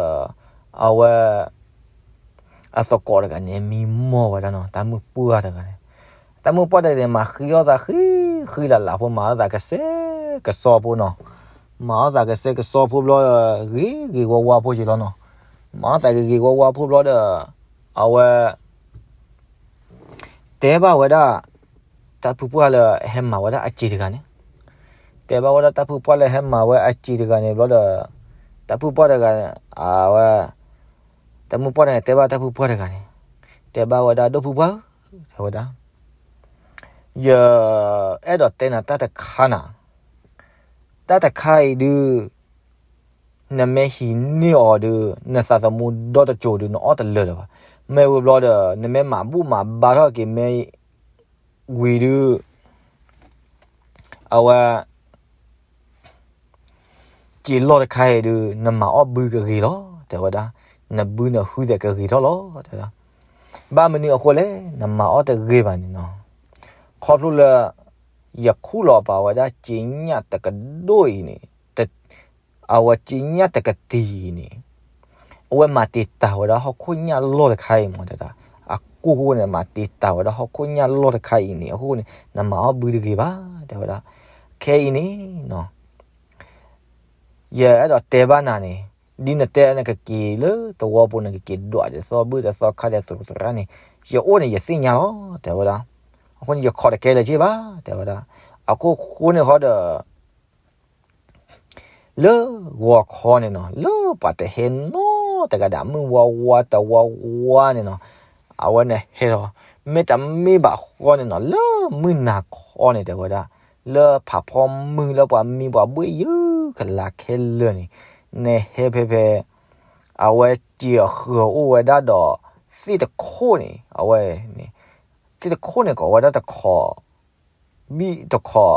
အဝဲ အသကိးတဂၤန့ၣ် မံမီၢ်ဝဲဒၣ်နီၤ တၢ်မုၢ်ပှၢ်တဂၤန့ၣ် တၢ်မုၢ်ပှၢ်တဂၤန့ၣ် မၤဃံအီၣ်သးဃံ ဃံလၤလၤဖိ မၤအီၣ်သးကစဲကစီဖိနီၤ မၤအီၣ်သးကစဲကစီဖိဘျီဒီး ဂ့ၤဂ့ၤဝါဝါဖိယံၤလီၤနီၤ မၤအီၣ်သးဂ့ၤဂ့ၤဝါဝါဖိဘျီဒီး အဝဲ တဲဘၣ်ဝဲဒၣ် တၢ်ဖုပှၢ်လၢဟဲမၤဝဲဒၣ်အစံာ်တဂၤန့ၣ် တဲဘၣ်ဝဲဒၣ်တၢ်ဖုပှၢ်လၢဟဲမၤဝဲအစံာ်တဂၤန့ၣ်ဘျီဒီး တၢ်ဖုပှၢ်တဂၤ အဝဲ တၢ်မုၢ်ပှၢ်တဂၤန့ၣ် တဲဘၣ်တၢ်ဖုပှၢ်တဂၤန့ၣ် တဲဘၣ်ဝဲဒၣ် ဒိၣ်ဖုပှၢ်ဧၢ တဲဝဲဒၣ် ယအဲၣ်ဒိးတဲနၤတၢ်တခါနၤ တၢ်တခါအံၤဒုး နမ့ၢ်ဟံးန့ၢ်အီၤဒီး နသးသမူဒီတစိၤဒီး နအီၣ်တလၢာ်လၢၤဘၣ်. မ့ၢ်ဝံၤဘျီဒီး နမ့ၢ်မၤဘူၣ်မၤဘါထီၣ်က့ၤမ့ၢ်ဝံၤဒီး အဝဲ စံာ်လီၢ်တခါအံၤဒုး နမၤအီၣ်ဘုကဂ့ၤလီၤ တဲဝဲဒၣ်. နဘုနဟုသ့ၣ်ကဂ့ၤထီၣ်လီၤ တဲဝဲဒၣ်. ဘၣ်မနုၤအဃိလဲၣ် နမၤအီၣ်တဂ့ၤဘၣ်န့ၣ်နီၤ. ခီဖျိလၢ ယခူၣ်လီၤပာ်ဝဲဒၣ်စ့ညၣ်တကဒိၣ်အံၤန့ၣ် အဝဲစ့ညၣ်တကတံၤအံၤန့ၣ် အဝဲမၤတံာ်တာ်ဝဲဒၣ်ဟီၣ်ခိၣ်ညၣ်လီၢ်တခါအံၤမ့ၢ်တဲဒၣ်. အကိၢ်ဃိန့ၣ် မၤတံာ်တာ်ဝဲဒၣ်ဟီၣ်ခိၣ်ညၣ်လီၢ်တခါအံၤန့ၣ် အဃိန့ၣ် နမၤအီၣ်ဘုတဂ့ၤဘၣ် တဲဝဲဒၣ်. ခဲအံၤန့ၣ်နီၤ ယအဲၣ်ဒိးတဲဘၣ်နၤန့ၣ် ဒ်နတဲနကက့ၤလၢသဝီပူၤ နကက့ၤဒွးဒ်သိးဘုၣ်ဒ်သိးခါဒ်သိးသရၣ်န့ၣ် ယအိၣ်န့ၣ် ယသ့ၣ်ညါလီၤ တဲဝဲဒၣ်. အဃိန့ၣ် ယခိးတကဲလၢၤက့ဘၣ် တဲဝဲဒၣ်. အခိၣ်ဃိန့ၣ်ဃီဒီး လၢဂီၤခီန့ၣ်နီၤ လၢပှၤတဟဲနီတဂၤဒၣ် မုၢ်ဝါဝါတဝါဝါန့ၣ်နီၤ အဝဲန့ၣ်ဟဲလီၤ. မ့တမ့ၢ်ဘၣ်ဃီန့ၣ်နီၤ လၢမုၢ်နၤခီန့ၣ်တဲဝဲဒၣ် လၢဖးဖီမုၢ်လၢပှၤမံပှၤဘှ့ၣ်ယုၢ်ကလၤခဲလၢာ်န့ၣ် နဟဲဖဲဖဲ အဝဲစံာ်အဃၢၤအိၣ်ဝဲဒၣ်ဒီး သ့ၣ်တခိၣ်န့ၣ် အဝဲန့ၣ် သ့ၣ်တခိၣ်န့ၣ် ကိးဝဲဒၣ်တခီ ဘံၣ်တခီ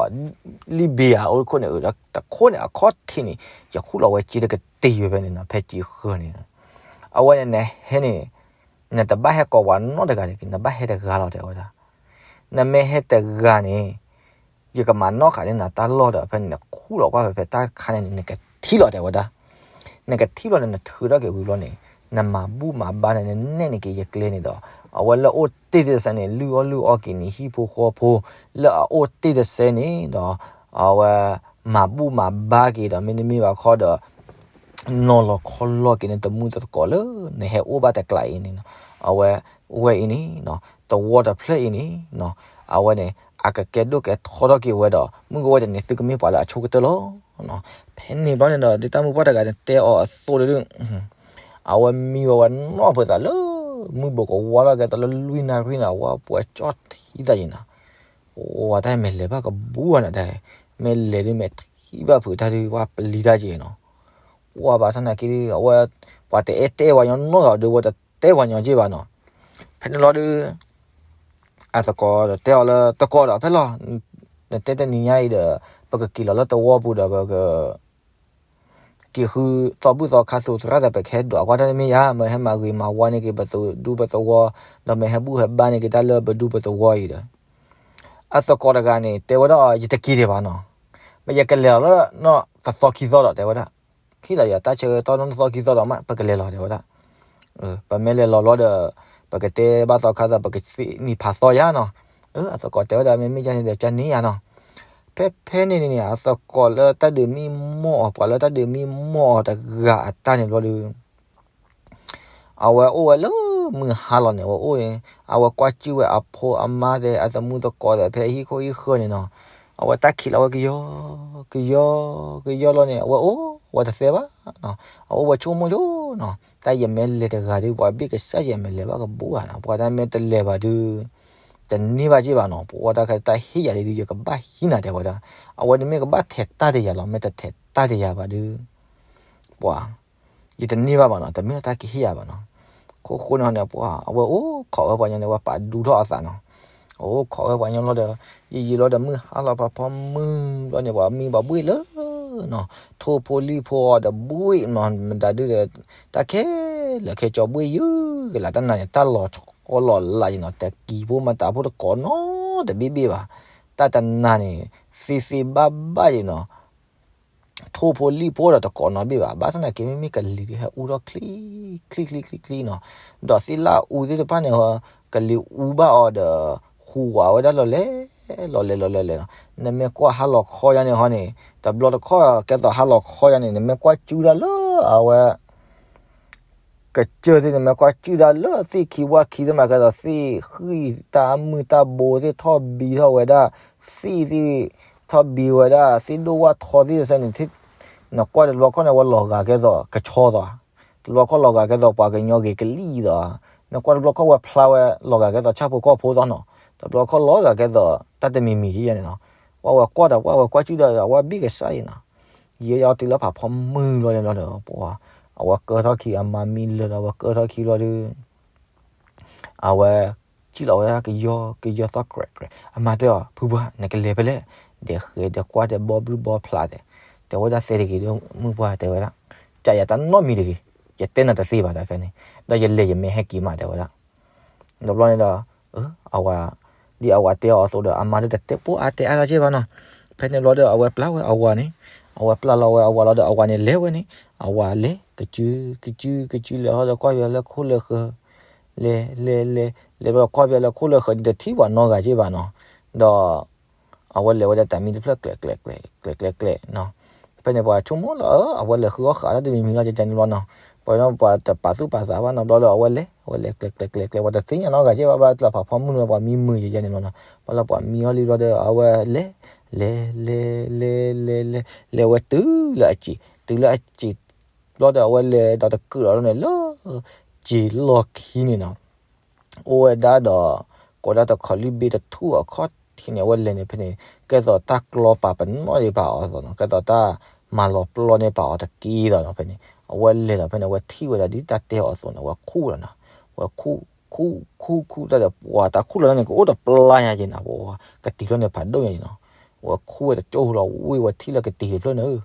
လံၣ်ဘ့ဧါ အိၣ်တခိၣ်န့ၣ် တခိၣ်န့ၣ် အခီၣ်ထံးန့ၣ် ယခူၣ်လီၤဝဲစ့တကတံၤဝဲဖဲန့ၣ်နီၤ ဖဲစံာ်ဃၢၤန့ၣ် အဝဲန့ၣ်နဟဲန့ၣ် နတဘၣ်ဟဲကိးပှၤနီတဂၤတဂ့ၤ နဘၣ်ဟဲတဂၤလီၤ တဲဝဲဒၣ်. နမ့ၢ်ဟဲတဂၤန့ၣ် ယကမၤနီၣ်ဃာ်န့ၢ်နၤတၢ်လီၢ်ဒီး ဖဲန့ၣ်နခူၣ်လီၤကွၢ်ဖဲဖဲတၢ်တခါန့ၣ် နကထံၣ်လီၤ တဲဝဲဒၣ်. နကထံၣ်လီၤန့ၣ် နထုးထီၣ်က့ၤဝံၤဘျီန့ၣ် နမၤဘူၣ်မၤဘါန့ၣ် နနဲၣ်န့ၢ်က့ၤယကျဲန့ၣ်ဒီး အဝဲလၢအအိၣ်တ့ၢ်တစဲးန့ၣ် လုၢ်အီၣ်လုၢ်အီက့ၤန့ၣ် ဟံၣ်ဖိဃီဖိ လၢအအိၣ်တ့ၢ်တစဲးန့ၣ်ဒီး အဝဲမၤဘူၣ်မၤဘါက့ၤဒီး မ့တမ့ၢ်ဘၣ်ခီဒီး နီၤလီၤခီလီၤက့ၤန့ၣ် တမုၢ်တသကိးလၢ နဟဲအိၣ်ဘၣ်တကျးအံၤန့ၣ်နီၤ, အဝဲ, ဝဲအံၤန့ၣ်နီၤ, သဝီတဖျၢၣ်အံၤန့ၣ်နီၤ, အဝဲန့ၣ် အကကဲဒိၣ်ကဲထီထီၣ်က့ၤဝဲဒီး မုၢ်ကဝီၤတနံၤ သုကမ့ၢ်ပှၤလၢအဆိကတၢၢ်လီၤ. ဖဲန့ၣ်ဘျီန့ၣ်ဒီး ဒ်တၢ်မုၢ်ပှၢ်တဂၤန့ၣ် တဲအီၤအသိးဒီး အဝဲမံဝဲဝဲနီၢ်ပသးလၢ မုၢ်ဘိးကဝါထီၣ်ကဲတၢ်လၢလွံၢ်နၣ်ရံၣ်န့ၣ် အဝဲပှဲၤကၠီၣ်ထံသးယံၤနီၤ, ပှၤတၢ်မ့ၢ်လဲၤဘၣ်ကဘူၣ်အီၤန့ၣ်တၢ်, မ့ၢ်လဲၤဒုးမ့ၢ်ထံၣ်ဘၣ်ဖုးတၢ်ဒုး ပှၤပလံၤတၢ်က့ၤနီၤ, ပှၤဘၣ်ဆၣ်သနာ်က့ဒုး အဝဲ, ပှၤတအဲၣ်တဲပှၤညီနီတဂၤဒီး ဝဲတတဲပှၤညီက့ၤဘၣ်နီၤ, ဖဲန့ၣ်လီၤဒုး အသကိးဒီးတဲအီၤလၢ သကိးဒီးဖဲလီၤ, နတဲတနံၤညါအံၤဒီး ပကက့ၤလီၤလၢသဝီပူၤဒီး ပက က့ၤဃုသီဘူၣ်သီခါသူးသရၣ်ဒီး ပကဟဲဒွးကွၢ်တၢ်တမ့ၢ်ဧါ, မ့ၢ်ဟဲမၤဂ့ၤမၤဝါန့ၢ်က့ၤပသူဒူပသဝီ, ဒီးမ့ၢ်ဟဲဘူၣ်ဟဲဘါန့ၢ်က့ၤတၢ်လၢပဒူပသဝီအံၤဒီး, အသကိးတဂၤန့ၣ် တဲဝဲဒၣ်အီၤ ယတက့ၤဒံးဘၣ်နီၤ, မ့ၢ်ယကလဲၤလီၤလၢနီၢ်ကသီခံသီဒီး တဲဝဲဒၣ်, ဟ့ၣ်လီၤယၤတၢ်ဆၢကတီၢ်နီၢ်သီခံသီဒီးမး ပကလဲၤလီၤ တဲဝဲဒၣ် ပမ့ၢ်လဲၤလီၤဘျီဒီး ပကတဲဘၣ်သီခါသီ ပကသ့ၣ်နံၤဖးသီယါနီၤ. အသကိးတဲဝဲဒၣ် မ့မ့ၢ်ယါန့ၣ်ဒီး ကန့ၢ်ယါနီၤ. ဖဲဖဲန့ၣ်န့ၣ် အသကိးလၢတၢ်ဒုးမံမီၢ်အီၤ ပှၤလၢတၢ်ဒုးမံမီၢ်အီၤတဂၤအတၢ်န့ၣ်ဘျီဒီး အဝဲအိၣ်ဝဲလၢမုၢ်ဟါလီၤန့ၣ် အဝဲအိၣ်န့ၣ် အဝဲကွၢ်ကၠုၣ်ဝဲအဖိအမါသဲး အသမူသကိးသဲး ဖဲဟံၣ်ခိၣ်ဟံၣ်ဃၢၤန့ၣ်နီၤ. အဝဲတၢ်ခံးလီၤဝဲကယီကယီကယီလီၤန့ၣ် အဝဲအိၣ်ဝဲတသဲဘၣ်. အအိၣ်ဝဲဆိကမိၣ်ဆိနီၤ, တၢ်ယမ့ၢ်လဲၤတဂၤဒုး ပှၤဘ့ၣ်ကစၢ်ယမ့ၢ်လဲၤဘၣ်ကဘူၣ်ဧါနီၤ, ပှၤတၢ်မ့ၢ်တလဲၤဘၣ်ဒုး တန့ၢ်ဘၣ်က့ၤဘၣ်နီၤ, ပှၤတၢ်ခဲတၢ်ဟ့ၣ်ယၤလံဒုး ယကဘၣ်ဟံးနၤ တဲဝဲဒၣ်. အဝဲန့ၣ်မ့ၢ်ကဘၣ်ထဲးတၢ်တယၤလီၤ, မ့ၢ်တထဲးတၢ်တယၤဘၣ်ဒုး ပှၤ ယတန့ၢ်ဘၣ်ဘၣ်နီၤ, တမ့ၢ်လၢတၢ်ကဟ့ၣ်ယၤဘၣ်နီၤ. ခိၣ်ဃိန့ၣ်န့ၣ် ပှၤ အဝဲအိၣ်ခိးဝဲပှၤညီန့ၣ် ဝဲပာ်ဒူထီၣ်အသးနီၤ. အိၣ်ခိးဝဲပှၤညီလီၤဒီး ယံာ်ယံာ်လီၤဒီး မုၢ်ဟါလီၤဖးဖီမုၢ်ဘျီန့ၣ် ပှၤမံဘၣ်ဘှ့ၣ်လၢနီၤ, ထိၣ်ဖိလံၣ်ဖိအီၤဒီးဘှ့ၣ်နီၤ, မတၤဒုးဒီး တၢ်ခဲလၢာ်ခဲဆ့ဘှ့ၣ်ယုၢ်ကလာ် တၢ်နၤန့ၣ် တၢ်လီၤဆီလီၤလးယံၤနီၤ, တကံၤဖိမတၤဖိတကိးနီတဘ့ၣ်ဘ့ၣ်ဘၣ်. တၢ်တနၤန့ၣ် သ့သ့ဘၣ်ဘၣ်ယံၤနီၤ. ထိၣ်ဖိလံၣ်ဖိဒီးတကိးနီတဘ့ၣ်ဘၣ်. ဘၣ်ဆၣ်သနာ်က့ မ့မ့ၢ်ကလံၤဒုးဟဲအူထီၣ်ချံ ချံချံချံချံနီၤ, ဒီးသ့ၣ်လၣ်အူသ့ၣ်တဖၣ်န့ၣ် ကလံၤအူဘၣ်အီၤဒီး ဟူးဝးဝဲဒၣ်လီၤလဲၣ် လီၤလဲၣ်လီၤလဲၣ်လီၤနီၤ. နမ့ၢ်ကွၢ်ဟါလီၤခီယါန့ၣ်ဟီန့ၣ် တဘျီတခီၣ်ကဲသိးဟါလီၤခီယါန့ၣ် နမ့ၢ်ကွၢ်ကၠူဒၣ်လၢအဝဲ ကစၢၢ်သ့ၣ်န့ၣ် မ့ၢ်ကွၢ်ကၠူဒၣ်လၢသ့ၣ်ခံဝၣ်ခံသ့ၣ်မး ကဲသိးသ့ၣ်ဃံၣ်တၢ်မုၢ်တၢ်ဘိသ့ၣ်ထီၣ်ဘံထီၣ်ဝဲဒၣ်, သ့ၣ်သ့ၣ်ထီၣ်ဘံဝဲဒၣ် သ့ၣ်ဒိၣ်ဝၣ်ထီသ့ၣ်တဖၣ်န့ၣ်, နကွၢ်တဘျီခီၣ်န့ၣ် အဝဲလီၤဂာ်ကဲသိးကဆီသိး, တဘျီခီၣ်လီၤဂာ်ကဲသိးပှၤကညီဂ့ၤကလံၣ်သိး, နကွၢ်တဘျီခီၣ်ဝဲဖျါဝဲလီၤဂာ်ကဲသိးဆၣ်ဖိကီၢ်ဖိသိးနီၤ, တဘျီခီၣ်လီၤဂာ်ကဲသိးတၢ်တမံၤမံၤယဲန့ၣ်နီၤ. ပှၤဝဲကွၢ်ဒီးပှၤဝဲကွၢ်ကၠူဒၣ်ဒီး အဝဲဘ့ၣ်ကစၢ်အံၤနီၤ. ယဲယအီၤတုၤလၢဖးဖီမုၢ်လီၤန့ၣ်လီၤဒီး ပှၤ အဝဲကၢထီၣ်ခံ အမါမံလၢာ်ဒီး အဝဲကၢထီၣ်ခံဘျီဒီး အဝဲ စံၣ်လီၤဝဲဒၣ်ကယီကယီသီၣ်ကြဲးကြဲး, အမါတဲအီၤ ဖုပှၢ် နကလဲၤဖဲလဲၣ်, ဒီးဃဲၤဒီးကွၢ်တဲဘီဘျုးဘီဖျးတဲ, တဲဝဲဒၣ်သဲတဂ့ၤဒီး မုၢ်ပှၢ်တဲဝဲဒၣ်, ကယၤတၢ်နီတမံၤတဂ့ၤ, ယတဲနၤတသ့ဘၣ်တၢ်ခဲန့ၣ်, ဒီးယလဲၤယမ့ၢ်ဟဲက့ၤမးတဲဝဲဒၣ်. ဒီးဘျီန့ၣ်ဒီး အဝၤ ဒ်အဝၤတဲအီၤအသိးဒီး အမါဒီးတတဲပိာ်အါတဲအါလီၤက့ဘၣ်နီၤ. ဖဲန့ၣ်ဘျီဒီး အဝဲပျၢ်ဝဲအဝၤန့ၣ်, အဝဲပျၢ်လီၤဝဲအဝၤလီၤဒီး အဝၤန့ၣ်လဲၤဝဲန့ၣ်, အဝၤလဲၤ ကစု ကစု ကစု လဲၤဟီဒီးကွၢ်ပၠးလၢခိၣ်လၢဃၢၤ, လဲၤ လဲၤ လဲၤ လဲၤဘျီကွၢ်ပၠးလၢခိၣ်လၢဃၢၤန့ၣ် တထံၣ်ပှၤနီတဂၤက့ဘၣ်နီၤ. ဒီး အဝဲလဲၤဝဲဒီးတၢ်မံတဖျၢၣ်ကျဲးကျဲးကျဲး ကျဲးကျဲးကျဲးနီၤ. ဖဲန့ၣ်ပှၤဆိကမိၣ်လီၤ အဝဲလဲၤဃုအီၣ်ဃာ်တၢ်တမံၤမံၤလီၤ ကန့ၣ်ဘျီနီၤ. ပှၤပှၤတပာ်သူၣ်ပာ်သးဘၣ်နီၤ ဘျီဒီး အဝဲလဲၤ အဝဲလဲၤကျဲးကျဲးကျဲးကျဲး ပှၤတသ့ၣ်ညါနီတဂၤက့ဘၣ် ဘၣ်တၢ်ဖးဖီမုၢ်နီၤ ပှၤမံမုာ်ယဲန့ၣ်ဘျီနီၤ. ဘျီလၢပှၤမံအီၤလံဘျီဒီး အဝဲလဲၤ လဲၤ လဲၤ လဲၤ လဲၤ လဲၤဝဲတုၤလၢအစံာ် တုၤလၢအစံာ် ဘျီဒီး အဝဲလဲၤဒီးတကုာ်လီၤန့ၣ် လၢစံာ်လီၢ်ခံန့ၣ်နီၤ. အိၣ်ဝဲဒၣ်ဒီး ကိးဒၣ်တခီလံဘ့တထူၣ်အခီၣ်ထံးန့ၣ် အဝဲလဲၤန့ၣ်ဖဲန့ၣ် ကဲသိးတၢ်ကျီပာ်ပနီၣ်ဒံးပာ်အီၤအသိးနီၤ ကဲသိးတၢ်မၤလီၤပျီန့ၢ်ပာ်အီၤတက့ၢ်ဒီးနီၤ ဖဲန့ၣ် အဝဲလဲၤလီၤဖဲန့ၣ် အဝဲထံၣ်ဝဲဒၣ်ဒ်တၢ်တဲအီၤအသိးန့ၣ် အဝဲခူၣ်လီၤနီၤ. အဝဲခူၣ် ခူၣ် ခူၣ် ခူၣ်တၢ်ဒီး ပှၤတၢ်ခူၣ်လီၤန့ၣ် ကအိၣ်တပျၢ်ညါက့ၤနီၤ ပှၤကတံၤဖျၢၣ်န့ၣ်ဖးဒိၣ်ညါက့ၤနီၤ. အဝဲခူၣ်ဝဲတကၠိၢ်ဖိလီၤ ဝံၢ်ဝဲထံၣ်လၢကတံၤတဖျၢၣ်န့ၣ်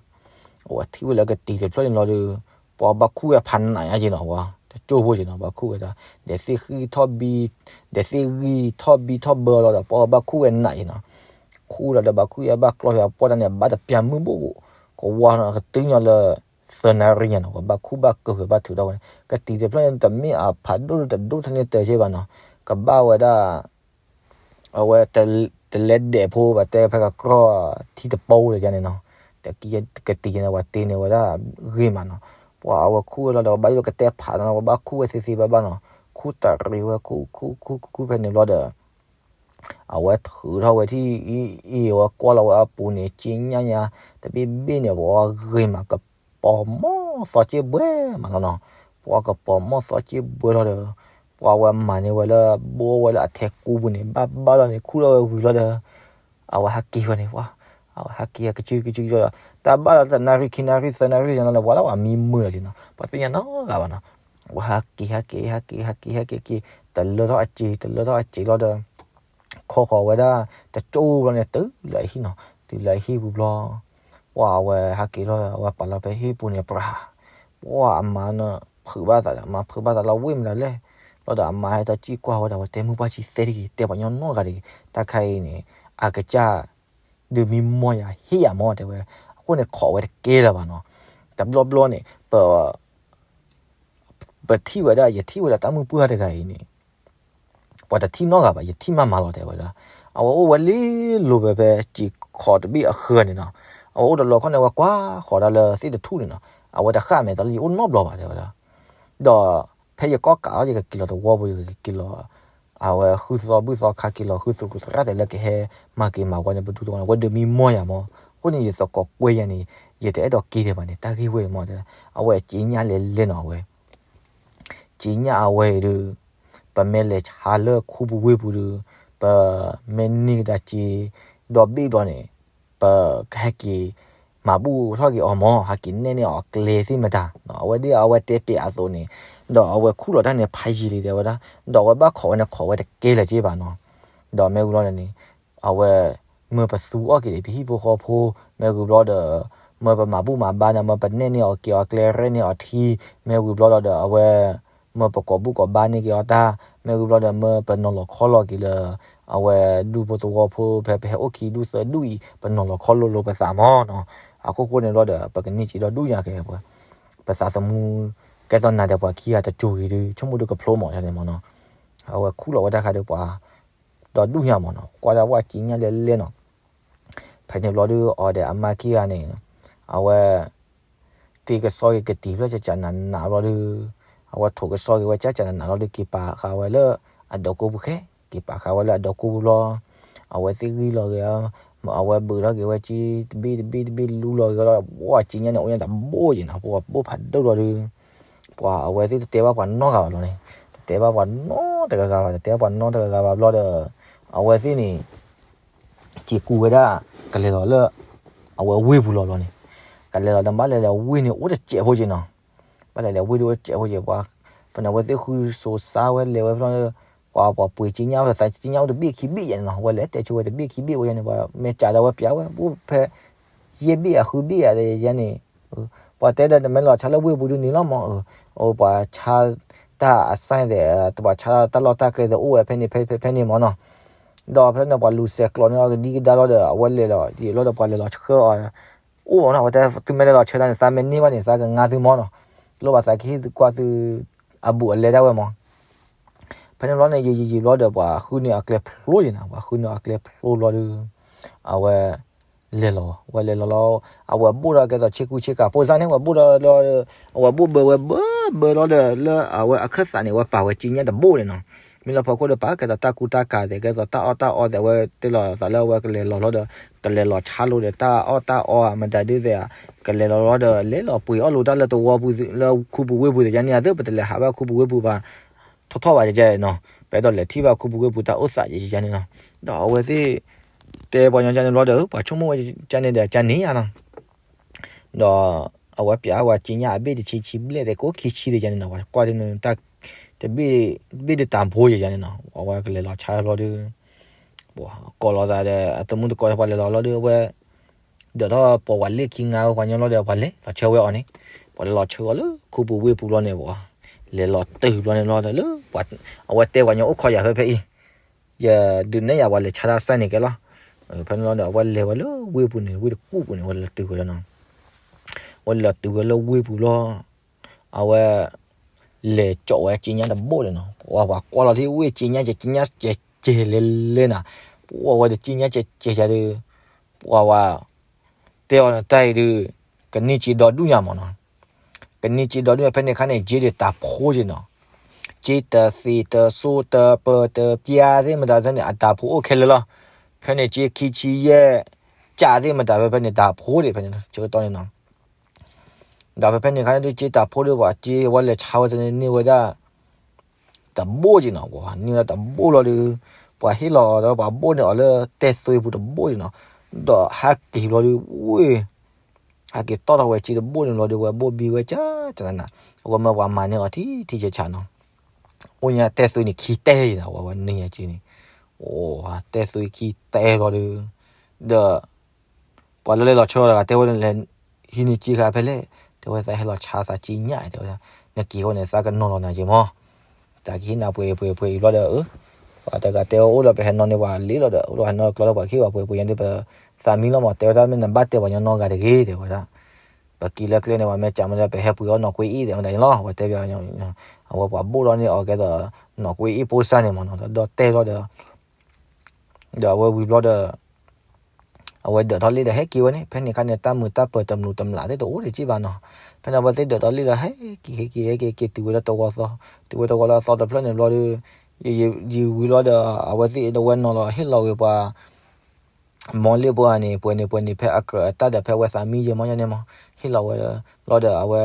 အဝဲထံၣ်ဝဲလၢကတံၤတဖျၢၣ်န့ၣ်လီၤဒီး ပှၤဘၣ်ခူၣ်ဝဲဖးနးညါက့ၤနီၤ ပှၤတကၠိၢ်ဖိက့ၤနီၤ ဘၣ်ခူၣ်ဝဲဒၣ် ဒီးသ့ၣ်ဃံၣ်ထီၣ်ဘံ ဒီးသ့ၣ်ဂံၢ်ထီၣ်ဘံထီၣ်ဘၢလီၤဒီး ပှၤဘၣ်ခူၣ်ဝဲနးက့ၤနီၤ. ခူၣ်လီၤဒီးဘၣ်ခူၣ်ယဲဘၣ်ကျီၢ်ယဲပှၢ်တၢ်န့ၣ် ဘၣ်တပျၢ်မုၢ်ဘိၣ် ကဝါနီၤ ကတုၤညီလၢ သၢနၣ်ရံၣ်ညါနီၤ ပှၤဘၣ်ခူၣ်ဘၣ်ကၢၢ်ဃဲၤဘၣ်ထုးထီၣ်ဝဲန့ၣ် ကတံၤတဖျၢၣ်န့ၣ်တမ့ၢ်အဖးဒိၣ်တဒိၣ်ထီၣ်န့ၣ်တၢ်က့ဘၣ်နီၤ ကဘၣ်ဝဲဒၣ် အဝဲ တလဲဒဲးဖိ ပှၤတဲဖဲကကြီထံတပီၢ်လၢယါန့ၣ်နီၤ တကံၤကတံၤန့ၣ် ပှၤတ့န့ၢ်ဝဲဒၣ်ဂ့ၤမးနီၤ ပှၤအဝဲခူၣ်ဝဲလီၤဒီး ဝဲဘၣ်ယိၣ်လၢကတဲဖးနီၤ ဝဲဘၣ်ခူၣ်ဝဲသ့သ့ဘၣ်ဘၣ်နီၤ, ခူၣ်တရံးဝဲ ခူၣ်ခူၣ်ခူၣ်ခူၣ်ဖဲန့ၣ်ဘျီဒီး အဝဲထုးထီၣ်ဝဲထံၣ်အံၤ အဝဲကွၢ်လီၤဝဲအပူၤန့ၣ် က့ညၣ်ညါ တဘ့ၣ်ဘ့ၣ်န့ၣ် ပှၤဂ့ၤမး ကပီၤမီၢ်သီက့ၢ်ဘှဲမးနီၤနီၤ, ပှၤကပီၤမီၢ်သီက့ၢ်ဘှဲလီၤဒီး ပှၤဝဲမၤန့ၢ်ဝဲလၢ ဘိဝဲလၢအထဲကူပူၤန့ၣ် ဘၣ်ဘၣ်လီၤန့ၣ် ခူၣ်ထီၣ်ဝဲဝံၤလီၤဒီး အဝဲဟးက့ၤဝဲန့ၣ် ပှၤ အဝဲဟဲက့ၤကစုကစုလီၤဒီး တၢ်ဘၣ်လီၤတနၣ်ရံၣ်ခံနၣ်ရံၣ်သၢနၣ်ရံၣ်န့ၣ်လီၤ ပှၤလၢပှၤမံမုာ်လီၤက့ၤနီၤ ပှၤသ့ၣ်ညါနီတဂၤဘၣ်နီၤ, အဝဲဟးက့ၤ ဟဲက့ၤ ဟဲက့ၤ ဟဲက့ၤ ဟဲက့ၤက့ၤ တလၢထီၣ်အစ့ၤ တလၢထီၣ်အစ့ၤလီၤဒီး ခီဃီၤဝဲဒၣ် တကၠိၢ်ဘျီန့ၣ် တုၤလၢအဟံၣ်နီၤ, တုၤလၢအဟံၣ်ပူၤဘျီ ပှၤအဝဲဟဲက့ၤလီၤဒီး အဝဲပာ်လီၤဖဲဟံၣ်ပူၤန့ၣ် ပြၤ ပှၤအမါန့ၣ် ဖုးဘၣ်သးဒီး အမါဖုးဘၣ်သးလၢဝ့ၢ်မတၤလဲၣ်, လီၤဒီးအမါဟဲတၢ်စံၣ်ကွၢ်ဝဲဒီး အဝဲတဲမုၢ်ပှၢ်ဆံသဲတဂ့ၤ တဲပှၤညီနီတဂၤတဂ့ၤ တၢ်ခါအံၤန့ၣ် အကစၢ် ဒုးမံမီၢ်ယၤဟ့ၣ်ယၤမီၢ်တဲဝဲ, အဃိန့ၣ်ခိးဝဲတကဲလၢၤဘၣ်နီၤ, တဘျီဘျီန့ၣ် ပ ပထံၣ်ဝဲဒၣ် ယထံၣ်ဝဲဒၣ်တၢ်မုၢ်ပှၢ်တဂၤအံၤန့ၣ် ပှၤတထံၣ်နီတဂၤဘၣ် ယထံၣ်မးမးလီၤတဲဝဲဒၣ်, အဝဲအိၣ်ဝဲလံလိၤဝဲဖဲ စံာ်ခီးတဘ့ၣ်အဃၢၤန့ၣ်နီၤ, အဝဲအိၣ်တလီၤခီန့ၣ် အဝဲကွၢ်ဃီၤတၢ်လၢသ့ၣ်တထူၣ်န့ၣ်နီၤ, အဝဲတဃၣ်မဲာ်သးလၢယအိၣ်နီတဘျီဘၣ်တဲဝဲဒၣ်, ဒီးဖဲယကီၢ်ကးအီၤ ယကက့ၤလီၤတဝီပူၤ ယကက့ၤလီၤ အဝဲဃုသီဘုၣ်သီခါက့ၤလီၤ ဃုသရူးသရၣ်တဲလၢကဟဲမၤက့ၤမၤဝဲန့ၣ် ပဒူသဝီန့ၣ် အဝဲဒုးမံမီၢ်ယၤမီၢ်, အဃိန့ၣ် ယသကိးကွဲယၤန့ၣ် ယတအဲၣ်ဒိးက့ၤဒံးဘၣ်န့ၣ် တၢ်ဂ့ၢ်ဝဲအံၤမီၢ်တဲ, အဝဲက့ညၣ်လဲၤလဲၤနီၤအဝဲ က့ညၣ်အဝဲအံၤဒုး ပမ့ၢ်လဲၤဆါလၢခူပူၤဝ့ၢ်ပူၤဒုး ပမ့ၢ်န့ၢ်ကဒါက့ ဒီဘ့ၣ်ဘျီန့ၣ် ပကဟဲက့ၤ မၤဘူၣ်ထီၣ်က့ၤအီၤမီၢ် ဟဲက့ၤနဲၣ်န့ၢ်အီၤကျဲသ့ၣ်မတၤ, အဝဲဒ်အဝဲတဲပျးအသိးန့ၣ်, ဒီးအဝဲခူၣ်လီၤတၢ်န့ၣ်ဖးယံာ်လံတဲဝဲဒၣ်, ဒီးအဝဲဘၣ်ခိးဝဲန့ၣ် ခိးဝဲတကဲလၢၤက့ဘၣ်နီၤ, ဒီးမ့ၢ်ဝံၤလီၤန့ၣ် အဝဲ မ့ၢ်ပသူအီၣ်က့ၤဒံးပဟံၣ်ဖိဃီဖိ, မ့ၢ်ဝံၤဘျီဒီး မ့ၢ်ပမၤဘူၣ်မၤဘါန့ၣ် မ့ၢ်ပနဲၣ်န့ၢ်အီၤက့ၤအီၤကျဲ ရဲၣ်န့ၢ်အီၤထံ, မ့ၢ်ဝံၤဘျီလီၤဒီး အဝဲ မ့ၢ်ပကိးဘူၣ်ကိးဘါန့ၢ်က့ၤအီၤတၢ်, မ့ၢ်ဝံၤဘျီဒီး မ့ၢ်ပနီၤလီၤခီလီၤက့ၤလၢ အဝဲဒူဖိသဝီဖိ ဖဲပဟဲအိၣ်ခံဒူၣ်သၢဒူၣ်အံၤ ပနီၤလီၤခီလိၤလိၤပသးမီၢ်နီၤ, အခိၣ်ဃိန့ၣ်ဘျီဒီး ပကန့ၢ်က့ၤဒီးဒူၣ်ညါက့ၤ ပသးသမူ ကဲသိးနၤဒီးပှၤခံဂၤတစိၤဂ့ၤဒုး ဆိကမိၣ်ဒုးကဖျိမီၢ်န့ၣ်မီၢ်နီၤ, အဝဲခူၣ်လီၤဝဲတၢ်ခါဒီးပှၤ ဒီးဒူၣ်ညါမီၢ်နီၤ, ကွၢ်ဒၣ်ဝဲက့ညၣ်လဲၤလဲၤနီၤ, ဖဲန့ၣ်ဘျီဒုး အီၤဒီးအမါခံဂၤန့ၣ် အဝဲ တ့ကစီၣ်က့ၤကတံၤဖျၢၣ်ကကနးနးဘျီဒုး အဝဲထိးကစီၣ်က့ၤဝဲကကနးနးဘျီဒုး က့ၤပာ်ဃာ်ဝဲလၢ အဒီကိပူၤခဲ, က့ၤပာ်ဃာ်ဝဲလၢအဒီကိပူၤဘျီ, အဝဲသ့ၣ်ဂံၢ်လီၤဂ့ၤ, အဝဲဘုးထီၣ်က့ၤဝဲက့ တဘ့ၣ်တဘ့ၣ်တဘ့ၣ်လူလီၤဂ့ၤလီၤ, ဝဲက့ညၣ်န့ၣ် အိၣ်ညါတဘိယံၤနီၤ, ပှၤဘိၣ်ဖးဒိၣ်လီၤဒုး ပှၤအဝဲသ့ၣ်တတဲဘၣ်ပှၤနီတဂၤဘၣ်လီၤန့ၣ်, တတဲဘၣ်ပှၤနီတဂၤဂၤဘၣ်, တတဲဘၣ်ပှၤနီတဂၤဂၤဘၣ်ဘျီဒီး အဝဲသ့ၣ်န့ၣ် စံးကူဝဲဒၣ် ကလဲၤလီၤလၢ အဝဲဝ့ၢ်ပူၤလီၤဘျီန့ၣ်, ကလဲၤလီၤဒီး ဘၣ်လဲၤလၢဝ့ၢ်န့ၣ် အိၣ်တစဲးဖိက့နီၤ, ဘၣ်လဲၤလၢဝ့ၢ်ဒၣ်အိၣ်တစဲးဖိက့, ပှၤ ဖဲန့ၣ် အဝဲသ့ၣ်ဃုစိၤစါဝဲလဲၤဝဲဖျီ ပှၤ ပှၤပှ့ၤက့ညၣ်ဝဲ သးက့ညၣ်အိၣ်တဘ့ၣ်ခံဘ့ၣ်ယဲန့ၣ်နီၤ, အဝဲလဲၤတဲဆိဝဲတဘ့ၣ်ခံဘ့ၣ်ဝဲယဲန့ၣ် ပှၤမ့ၢ်ကးဒီးဝဲပျးဝဲ အိၣ်ဖဲ ယဲၢ်ဘ့ၣ်အဃုဘ့ၣ်ယဲန့ၣ် ပှၤတဲဒီးနမ့ၢ်လီၤဆါလၢဝ့ၢ်ပူၤဒုးန့ၣ်လီၤမီၢ်, အိၣ်ပှၤဆါ တၢ်အစၢ်သဲး ပှၤဆါတၢ်လီၢ်တၢ်ကျဲသ့ၣ်အိၣ်ဝဲဖဲန့ၣ်ဖဲဖဲဖဲန့ၣ်မီၢ်နီၤ, ဒီးဖဲန့ၣ် ပှၤလူၤစဲးကျိးန့ၢ်အီၤကဒံကဒါလီၤဒီး အဝဲလဲၤလီၤ ယံာ်လီၤဒီးပှၤလဲၤလီၤဆှၢအီၤ အိၣ်နီၤ, အဝဲတဲသုမ့ၢ်လဲၤလီၤဆှၢတၢ်န့ၣ် သးမ့ၢ်န့ၢ်ဘၣ်န့ၣ် သးကငါသုမီၢ်နီၤ, လိၣ်ဘၣ်သးကဟ့ၣ်သုကွၢ်သု အဘူးအလဲဒၣ်ဝဲမီၢ်, ဖဲန့ၣ်ဘျီန့ၣ် ယံာ်ယံာ်ယံာ်ဘျီဒီး ပှၤဃုန့ၢ်အီၤကျဲဖျိယဲနီၤ, ပှၤဃုန့ၢ်အီၤကျဲဖျိဘျီဒီး အဝဲ လဲၤလီၤ အဝဲလဲၤလီၤလီၤ, အဝဲဘိၣ်ဒီးကဲသိးဆ့ကူဆ့ကၤ ဖိစၢ်န့ၣ် အဝဲဘိၣ်ဒီး အဝဲဘိၣ်ဘၢဝဲဘၢဘၢလီၤဒီး လၢအဝဲအခၢၣ်သးန့ၣ် အဝဲပာ်ဝဲက့ညၣ်တဘိန့ၣ်နီၤ, မ့ၢ်လၢဖီခိၣ်ဒီးပာ်ကဲသိးတၢ်ကူတၢ်ကၤသ့ၣ် ကဲသိးတၢ်အီၣ်တၢ်အီသ့ၣ် အဝဲတဲလီၤသးလၢအဝဲကလဲၤလီၤလီၤဒီး ကလဲၤလီၤဆါလိာ်ဒီးတၢ်အီၣ်တၢ်အီမတၤဒုးသ့ၣ်ဧါ, ကလဲၤလီၤလီၤဒီး လဲၤလီၤပှ့ၤအီၣ်လိာ်တၢ်လၢတဝီပူၤလၢခူပူၤဝ့ၢ်ပူၤသ့ၣ်ညါန့ၣ် အသုပတလဲၤဟးဘၣ်ခူပူၤဝ့ၢ်ပူၤဘၣ် ထီၣ်ထီၣ်ဘၣ်ယဲန့ၣ်နီၤ, ပအဲၣ်ဒိးလဲၤထံၣ်ဘၣ်ခူပူၤဝ့ၢ်ပူၤတၢ်အိၣ်သးယဲန့ၣ်နီၤ, ဒီးအဝဲသ့ၣ် တဲပှၤညီန့ၣ်ဘျီဒီး ပှၤဆိကမိၣ်ဝဲကန့ၣ်ဒီးကန့ၣ်ယါနီၤ, ဒီးအဝဲပျးဝဲက့ညၣ်အဘ့ၣ်တဆံဆံဘျဲၣ်သ့ၣ် ကိးခံဆံသ့ၣ်ယဲန့ၣ်နီၤ, ပှၤကွၢ်ဒ်န့ၣ် တၢ်တဘ့ၣ် ဘ့ၣ်ဒုးတၢ်ဘိယဲန့ၣ်နီၤ, အဝဲကလဲၤလီၤဆါဘျီဒီး ကိးလီၤသးဒီး အသမူတကိးပှၤလဲၤလီၤလီၤဒီး အဝဲ ဒီးထီၣ်ပှၤဝၤလ့ၣ်ခံငါဝဲပှၤညီလီၤဒီး ပှၤလဲၤလီၤဆှၢဝဲအီၤန့ၣ်, ပှၤလဲၤလီၤဆှၢအီၤလၢခူပူၤဝ့ၢ်ပူၤဘျီန့ၣ် ပှၤလဲၤလီၤတုၤဘျီန့ၣ်လီၤဒီးလၢ အဝဲတဲပှၤညီအိၣ်ခိးယၤဖဲဖဲအံၤ ယဒုးနဲၣ်ယၤပှၤလဲၤဆါတၢ်စၢ်န့ၣ်ကဲလီၤ, ဖဲန့ၣ်လီၤဒီး အဝဲလဲၤဝဲလၢဝ့ၢ်ပူၤန့ၣ် ဝ့ၢ်တကူၣ်ပူၤန့ၣ် အဝဲလဲၤတုၤဝဲလီၤနီၤ, အဝဲလဲၤတုၤဝဲလၢဝ့ၢ်ပူၤလီၤ အဝဲ လဲၤကၠီးဝဲက့ညၣ်တဘိန့ၣ်နီၤ, ပှၤပှၤကွၢ်လီၤထံၣ်ဝ့ၢ်က့ညၣ်က့ညၣ်ကဲကဲလဲၤလဲၤနၤ, ပှၤဝဲဒီးက့ညၣ်ကဲကဲယၤဒီး ပှၤဝဲ တဲအီၤတၢ်အံၤဒုး ကန့ၢ်က့ဒီဒူၣ်ညါမးနီၤ, ကန့ၢ်စ့ဒီဒူၣ် ဖဲန့ၣ်အခါန့ၣ် စ့ဒီးတၢ်ဖိက့ၤနီၤ, စ့တသ့ၣ်တစိတပၢၤတပျၢ်သ့ၣ်မတၤသ့ၣ်န့ၣ် အတၢ်ဖိအိၣ်ခဲလၢာ်လီၤ. ဖဲန့ၣ်စ့ခံဆံယဲၢ် ကၠၣ်သ့ၣ်မတၤဖဲဖဲန့ၣ် တၢ်ဖိဒံးဖဲန့ၣ် ဆၢကတီၢ်န့ၣ်နီၤ. ဒီးဖဲဖဲန့ၣ်အခါန့ၣ်ဒုး စ့တၢ်ဖိဒုး ပှၤစ့ဝဲလဲၤဆါဝဲသ့ၣ်န့ၣ် န့ၢ်ဝဲဒၣ် တဘိက့ၤနီၤ, ပှၤန့ၢ်ဝဲဒၣ်တဘိလီၤဒုး, ပှၤဟ့ၣ်လီၤဒီးပှၤဘိၣ်န့ၣ်အီၤလၢတဲသွ့ပူၤတဘိန့ၣ်နီၤ, ဒီးဟဲက့ၤဘျီဒုး ဝ့ၢ် ဟဲက့ၤတီၣ်ထီၣ်ဝဲစ့တဘိန့ၣ်ဘျီဒုး ဝဲဘိၣ်ဘံဝဲကၠၢကၠၢနၤ, အဝဲမၢပှၤမၤန့ၢ်အီၤထံထံဆးဆးနီၤ, အိၣ်ညါတဲသွ့န့ၣ်ခံတဲနီၤ, ဝဲဝဲန့ၢ်ညါစ့န့ၣ်, အိၣ် တဲသွ့ခံတဲဘျီဒုး, ဒီး ပှၤလၢလဲၤလီၤဆၢလီၤတဂၤတဲဝဲ လဲၤဟံးန့ၢ်စ့ဃာ်ဖဲလဲၣ်, တဲဝဲသးဟဲလီၤဆါသးစ့ညၣ် တဲဝဲဒၣ်, နက့ၤဃီန့ၣ် သးကနီၤလီၤနၤက့ၤမး, တၢ်ကဟံးနၤပှဲၤပှဲၤပှဲၤအံၤဘျီဒီး အၢ ပှၤတဂၤတဲဝဲအိၣ်ဒီးပဟဲနီၤန့ၢ်ပှၤလံလီၤဒီး အိၣ်ဒီးဟဲနီၤကျီလၢပှၤခ့ပှၤပှဲၤပှဲၤညါဒီး ပသးမံလီၤမး တဲဝဲဒၣ်မ့ၢ်နဘၣ်တဲပှၤညီနီတဂၤတဂ့ၤ တဲဝဲဒၣ်, ပက့ၤလၢကျဲန့ၣ် ပှၤမ့ၢ်စံးမ့ၢ်ဒီးပဟဲပှ့ၤအီၣ်နီၢ်ကွ့အ့ၣ် တဲဝဲဒၣ်န့ၣ်လီၤ, အဝဲတဲဘၣ် အဝဲပှၤဘိၣ်လီၤန့ၢ်အီၤကဲသိး နီၢ်ကွ့အ့ၣ်ဖိစၢ်န့ၣ်မးနီၤ, ဒီးတဲလီၤဒီး ဒီးအဝဲဝံၤဘျီဒီး အဝဲဒၢးထီၣ်လ့ၣ်ဒီးဟဲက့ၤဝဲန့ၣ်, ဖဲန့ၣ်အခါန့ၣ် တၢ်မုာ်တၢ်ပၢၤတမျူးတမျးသ့ၣ်တအိၣ်တက့ၢ်ဘၣ်နီၤ, ဖဲန့ၣ်အဝဲသ့ၣ်ဒၢးထီၣ်လ့ၣ်ဒီးဟဲက့ၤ ဟဲက့ၤ ဟဲက့ၤ က့ၤတုၤဝဲလၢတဝီသီ, တုၤဝဲတဝီလၢအသီတဖျၢၣ်န့ၣ်ဘျီဒီး ယ ယ ယဝံၤဘျီဒီး အဝဲသ့ၣ်ဒၣ်ဝဲနီၤလီၤ ဟ့ၣ်လီၤဝဲပှၤ မီၤလ့ၣ်ပှၤန့ၣ် ပှဲၤန့ၣ်ပှဲၤန့ၣ် ဖဲအကြၢးအတၢ်ဒီးဖဲအဝဲသးမံယဲၢ်မီၢ်ယဲၢ်န့ၣ်မီၢ်, ဟ့ၣ်လီၤဝဲ ဘျီဒီးအဝဲ